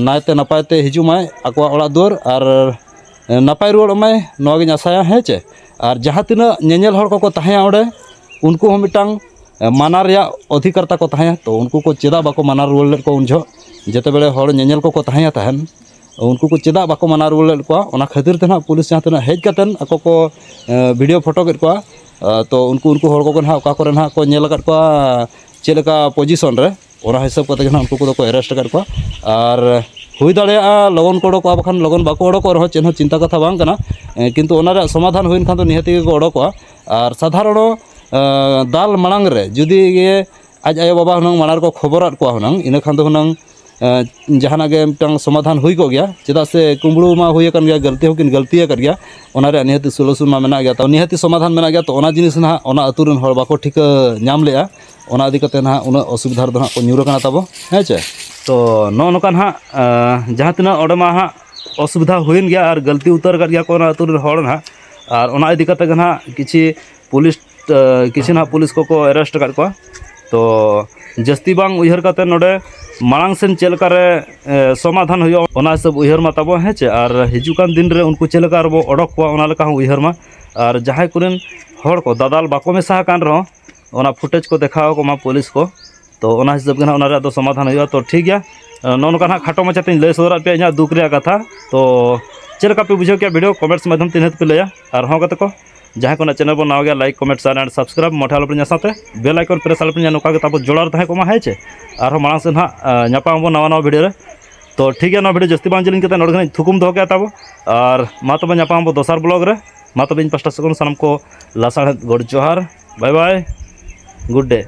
ᱱᱟᱭᱛᱮ ᱱᱟᱯᱟᱭ ᱛᱮ ᱦᱤᱡᱩᱜ ᱢᱟᱭ ᱟᱠᱚᱣᱟᱜ ᱚᱲᱟᱜ ᱫᱩᱣᱟᱹᱨ, ᱟᱨ ᱱᱟᱯᱟᱭ ᱨᱩᱣᱟᱹᱲᱚᱜ ᱢᱟᱭ, ᱱᱚᱣᱟ ᱜᱤᱧ ᱟᱥᱟᱭᱟ, ᱦᱮᱸ ᱪᱮ᱾ ᱟᱨ ᱡᱟᱦᱟᱸ ᱛᱤᱱᱟᱹᱜ ᱧᱮᱧᱮᱞ ᱦᱚᱲ ᱠᱚᱠᱚ ᱛᱟᱦᱮᱸᱭᱟ ᱚᱸᱰᱮ, ᱩᱱᱠᱩ ᱦᱚᱸ ᱢᱤᱫᱴᱟᱝ ᱢᱟᱱᱟ ᱨᱮᱭᱟᱜ ᱚᱫᱷᱤᱠᱟᱨ ᱛᱟᱠᱚ ᱛᱟᱦᱮᱸᱭᱟ᱾ ᱛᱚ ᱩᱱᱠᱩ ᱠᱚ ᱪᱮᱫᱟᱜ ᱵᱟᱠᱚ ᱢᱟᱱᱟ ᱨᱩᱣᱟᱹᱲ ᱞᱮᱫ ᱠᱚᱣᱟ ᱩᱱ ᱡᱚᱦᱚᱜ, ᱡᱮᱛᱮᱵᱮᱲᱮ ᱦᱚᱲ ᱧᱮᱧᱮᱞ ᱠᱚᱠᱚ ᱛᱟᱦᱮᱸᱭᱟ ᱛᱟᱦᱮᱱ, ᱩᱱᱠᱩ ᱠᱚ ᱪᱮᱫᱟᱜ ᱵᱟᱠᱚ ᱢᱟᱱᱟ ᱨᱩᱣᱟᱹᱲ ᱞᱮᱫ ᱠᱚᱣᱟ? ᱚᱱᱟ ᱠᱷᱟᱹᱛᱤᱨ ᱛᱮ ᱱᱟᱦᱟᱜ ᱯᱩᱞᱤᱥ ᱡᱟᱦᱟᱸ ᱛᱤᱱᱟᱹᱜ ᱦᱮᱡ ᱠᱟᱛᱮᱫ ᱟᱠᱚ ᱠᱚ video photo ᱠᱮᱫ ᱠᱚᱣᱟ, ᱛᱚ ᱩᱱᱠᱩ ᱩᱱᱠᱩ ᱦᱚᱲ ᱠᱚᱜᱮ ᱱᱟᱦᱟᱜ ᱚᱠᱟ ᱠᱚᱨᱮ ᱱᱟᱦᱟᱜ ᱠᱚ ᱧᱮᱞ ᱟᱠᱟᱫ ᱠᱚᱣᱟ ᱪᱮᱫ ᱞᱮᱠᱟ position ᱨᱮ, ᱚᱱᱟ ᱦᱤᱥᱟᱹᱵ ᱠᱟᱛᱮ ᱜᱮ ᱱᱟᱦᱟᱜ ᱩᱱᱠᱩ ᱠᱚᱫᱚ ᱠᱚ arrest ᱟᱠᱟᱫ ᱠᱚᱣᱟ᱾ ᱟᱨ ᱦᱩᱭ ᱫᱟᱲᱮᱭᱟᱜᱼᱟ ᱞᱚᱜᱚᱱ ᱠᱚ ᱚᱰᱚᱠᱚᱜᱼᱟ, ᱵᱟᱠᱷᱟᱱ ᱞᱚᱜᱚᱱ ᱵᱟᱠᱚ ᱚᱰᱚᱠᱚᱜ ᱨᱮᱦᱚᱸ ᱪᱮᱫ ᱦᱚᱸ ᱪᱤᱱᱛᱟ ᱠᱟᱛᱷᱟ ᱵᱟᱝ ᱠᱟᱱᱟ᱾ ᱮᱸ, ᱠᱤᱱᱛᱩ ᱚᱱᱟ ᱨᱮᱭᱟᱜ ᱥᱚᱢᱟᱫᱷᱟᱱ ᱦᱩᱭᱮᱱ ᱠᱷᱟᱱ ᱫᱚ ᱱᱤᱦᱟᱹᱛ ᱜᱮᱠᱚ ᱚᱰᱚᱠᱚᱜᱼᱟ᱾ ᱟᱨ ᱥᱟᱫᱷᱟᱨᱚᱱᱚ, ᱮᱸ, ᱫᱟᱞ ᱢᱟᱲᱟᱝ ᱨᱮ ᱡᱩᱫᱤ ᱜᱮ ᱟᱡ ᱟᱭᱳᱼᱵᱟᱵᱟ ᱦᱩᱱᱟᱹᱝ ᱢᱟᱲᱟᱝ ᱨᱮᱠᱚ ᱠᱷᱚᱵᱚᱨᱟᱫ ᱠᱚᱣᱟ ᱦᱩᱱᱟᱹᱝ, ᱤᱱᱟᱹ ᱠᱷᱟᱱ ᱫᱚ ᱦᱩᱱᱟᱹᱝ, ᱮᱸ, ᱡᱟᱦᱟᱱᱟᱜ ᱜᱮ ᱢᱤᱫᱴᱟᱝ ᱥᱚᱢᱟᱫᱷᱟᱱ ᱦᱩᱭ ᱠᱚᱜ ᱜᱮᱭᱟ᱾ ᱪᱮᱫᱟᱜ ᱥᱮ ᱠᱩᱢᱵᱽᱲᱩ ᱢᱟ ᱦᱩᱭ ᱟᱠᱟᱱ ᱜᱮᱭᱟ, ᱜᱟᱹᱞᱛᱤ ᱦᱚᱸᱠᱤᱱ ᱜᱟᱹᱞᱛᱤ ᱟᱠᱟᱫ ᱜᱮᱭᱟ, ᱚᱱᱟ ᱨᱮᱭᱟᱜ ᱱᱤᱦᱟᱹᱛ solution ᱢᱟ ᱢᱮᱱᱟᱜ ᱜᱮᱭᱟ᱾ ᱛᱚ ᱱᱤᱦᱟᱹᱛ ᱥᱚᱢᱟᱫᱷᱟᱱ ᱢᱮᱱᱟᱜ ᱜᱮᱭᱟ᱾ ᱛᱚ ᱚᱱᱟ ᱡᱤᱱᱤᱥ ᱱᱟᱦᱟᱜ ᱚᱱᱟ ᱟᱹᱛᱩ ᱨᱮᱱ ᱦᱚᱲ ᱵᱟᱠᱚ ᱴᱷᱤᱠᱟᱹ ᱧᱟᱢ ᱞᱮᱜᱼᱟ, ᱚᱱᱟ ᱤᱫᱤ ᱠᱟᱛᱮ ᱱᱟᱦᱟᱜ ᱩᱱᱟᱹᱜ ᱚᱥᱩᱵᱤᱫᱷᱟ ᱨᱮᱫᱚ ᱱᱟᱦᱟᱜ ᱠᱚ ᱧᱩᱨ ᱟᱠᱟᱱᱟ ᱛᱟᱵᱚ, ᱦᱮᱸ ᱪᱮ᱾ ᱛᱚ ᱱᱚᱜᱼᱚ ᱱᱚᱝᱠᱟ ᱱᱟᱦᱟᱜ, ᱟᱸ, ᱡᱟᱦᱟᱸ ᱛᱤᱱᱟᱹᱜ ᱚᱸᱰᱮ ᱢᱟ ᱦᱟᱸᱜ ᱚᱥᱩᱵᱤᱫᱷᱟ ᱦᱩᱭᱮᱱ ᱜᱮᱭᱟ ᱟᱨ ᱜᱟᱹᱞᱛᱤ ᱩᱛᱟᱹᱨ ᱟᱠᱟᱫ ᱜᱮᱭᱟ ᱠᱚ ᱚᱱᱟ ᱟᱹᱛᱩ ᱨᱮᱱ ᱦᱚᱲ ᱱᱟᱦᱟᱜ, ᱟᱨ ᱚᱱᱟ ᱤᱫᱤ ᱠᱟᱛᱮ ᱜᱮ ᱱᱟᱦᱟᱜ ᱠᱤᱪᱷᱤ ᱯᱩᱞᱤᱥ, ᱟᱸ, ᱠᱤᱪᱷᱤ ᱱᱟᱦᱟᱜ ᱯᱩᱞᱤᱥ ᱠᱚᱠᱚ arrest ᱟᱠᱟᱫ ᱠᱚᱣᱟ᱾ ᱛᱚ ᱡᱟᱹᱥᱛᱤ ᱵᱟᱝ ᱩᱭᱦᱟᱹᱨ ᱠᱟᱛᱮ ᱱᱚᱰᱮ ᱢᱟᱲᱟᱝ ᱥᱮᱱ ᱪᱮᱫ ᱞᱮᱠᱟᱨᱮ, ᱮ, ᱥᱚᱢᱟᱫᱷᱟᱱ ᱦᱩᱭᱩᱜᱼᱟ, ᱚᱱᱟ ᱦᱤᱥᱟᱹᱵ ᱩᱭᱦᱟᱹᱨ ᱢᱟ ᱛᱟᱵᱚ, ᱦᱮᱸ ᱪᱮ᱾ ᱟᱨ ᱦᱤᱡᱩᱜ ᱠᱟᱱ ᱫᱤᱱ ᱨᱮ ᱩᱱᱠᱩ ᱪᱮᱫ ᱞᱮᱠᱟ ᱨᱮᱵᱚ ᱚᱰᱚᱠ ᱠᱚᱣᱟ, ᱚᱱᱟ ᱞᱮᱠᱟ ᱦᱚᱸ ᱩᱭᱦᱟᱹᱨ ᱢᱟ᱾ ᱟᱨ ᱡᱟᱦᱟᱸᱭ ᱠᱚᱨᱮᱱ ᱦᱚᱲ ᱠᱚ ᱫᱟᱫᱟᱞ ᱵᱟᱠᱚ ᱢᱮᱥᱟ ᱟᱠᱟᱱ ᱨᱮᱦᱚᱸ, ᱚᱱᱟ footage ᱠᱚ ᱫᱮᱠᱷᱟᱣ ᱟᱠᱚ ᱢᱟ ᱯᱩᱞᱤᱥ ᱠᱚ᱾ ᱛᱚ ᱚᱱᱟ ᱦᱤᱥᱟᱹᱵ ᱜᱮ ᱱᱟᱦᱟᱜ ᱚᱱᱟ ᱨᱮᱭᱟᱜ ᱫᱚ ᱥᱚᱢᱟᱫᱷᱟᱱ ᱦᱩᱭᱩᱜᱼᱟ᱾ ᱛᱚ ᱴᱷᱤᱠ ᱜᱮᱭᱟ, ᱱᱚᱜᱼᱚ ᱱᱚᱝᱠᱟ ᱱᱟᱦᱟᱜ ᱠᱷᱟᱴᱚ ᱢᱟᱪᱷᱟ ᱛᱮᱧ ᱞᱟᱹᱭ ᱥᱚᱫᱚᱨᱟᱫ ᱯᱮᱭᱟ ᱤᱧᱟᱹᱜ ᱫᱩᱠ ᱨᱮᱭᱟᱜ ᱠᱟᱛᱷᱟ᱾ ᱛᱚ ᱪᱮᱫ ᱞᱮᱠᱟ ᱯᱮ ᱵᱩᱡᱷᱟᱹᱣ ᱠᱮᱜᱼᱟ video, comments ᱢᱟᱫᱽᱫᱷᱚᱢ ᱛᱮ ᱱᱤᱦᱟᱹᱛ ᱯᱮ ᱞᱟᱹᱭᱟ᱾ ᱟᱨ ᱦᱚᱸ ᱜᱟᱛᱮ ᱠᱚ, ᱡᱟᱦᱟᱸᱭ ᱠᱚ ᱱᱟᱜ channel ᱵᱚᱱ ᱱᱟᱣᱟ ᱜᱮᱭᱟ, like, comment, share and subscribe ᱢᱚᱴᱷᱮ ᱟᱞᱚᱯᱮ ᱧᱟᱢ ᱥᱟᱶᱛᱮ bell icon press ᱟᱞᱚᱯᱮ ᱧᱟᱢ, ᱱᱚᱝᱠᱟ ᱜᱮ ᱛᱟᱵᱚ ᱡᱚᱲᱟᱣ ᱨᱮ ᱛᱟᱦᱮᱸ ᱠᱚᱜ ᱢᱟ, ᱦᱮᱸ ᱪᱮ᱾ ᱟᱨᱦᱚᱸ ᱢᱟᱲᱟᱝ ᱥᱮᱫ ᱱᱟᱦᱟᱜ, ᱟ, ᱧᱟᱯᱟᱢ ᱟᱵᱚᱱ ᱱᱟᱣᱟ ᱱᱟᱣᱟ video ᱨᱮ᱾ ᱛᱚ ᱴᱷᱤᱠ ᱜᱮᱭᱟ, ᱱᱚᱣᱟ video ᱡᱟᱹᱥᱛᱤ ᱵᱟᱝ ᱡᱮᱞᱮᱧ ᱠᱟᱛᱮ ᱱᱚᱰᱮ ᱜᱮ ᱱᱟᱜ ᱛᱷᱩᱠᱩᱢ ᱫᱚᱦᱚ ᱠᱮᱜᱼᱟ ᱛᱟᱵᱚ᱾ ᱟᱨ ᱢᱟ ᱛᱚᱵᱮ ᱧᱟᱯᱟᱢ ᱟᱵᱚ ᱫᱚᱥᱟᱨ vlog ᱨᱮ᱾ ᱢᱟ ᱛᱚᱵᱮ ᱤᱧ ᱯᱟᱥᱴᱟ ᱥᱮᱫ ᱠᱷᱚᱱ ᱥᱟᱱᱟᱢ ᱠᱚ ᱞᱟᱥᱟᱲᱦᱮᱫ ᱜᱚᱰ ᱡᱚᱦᱟᱨ, bye bye, good day᱾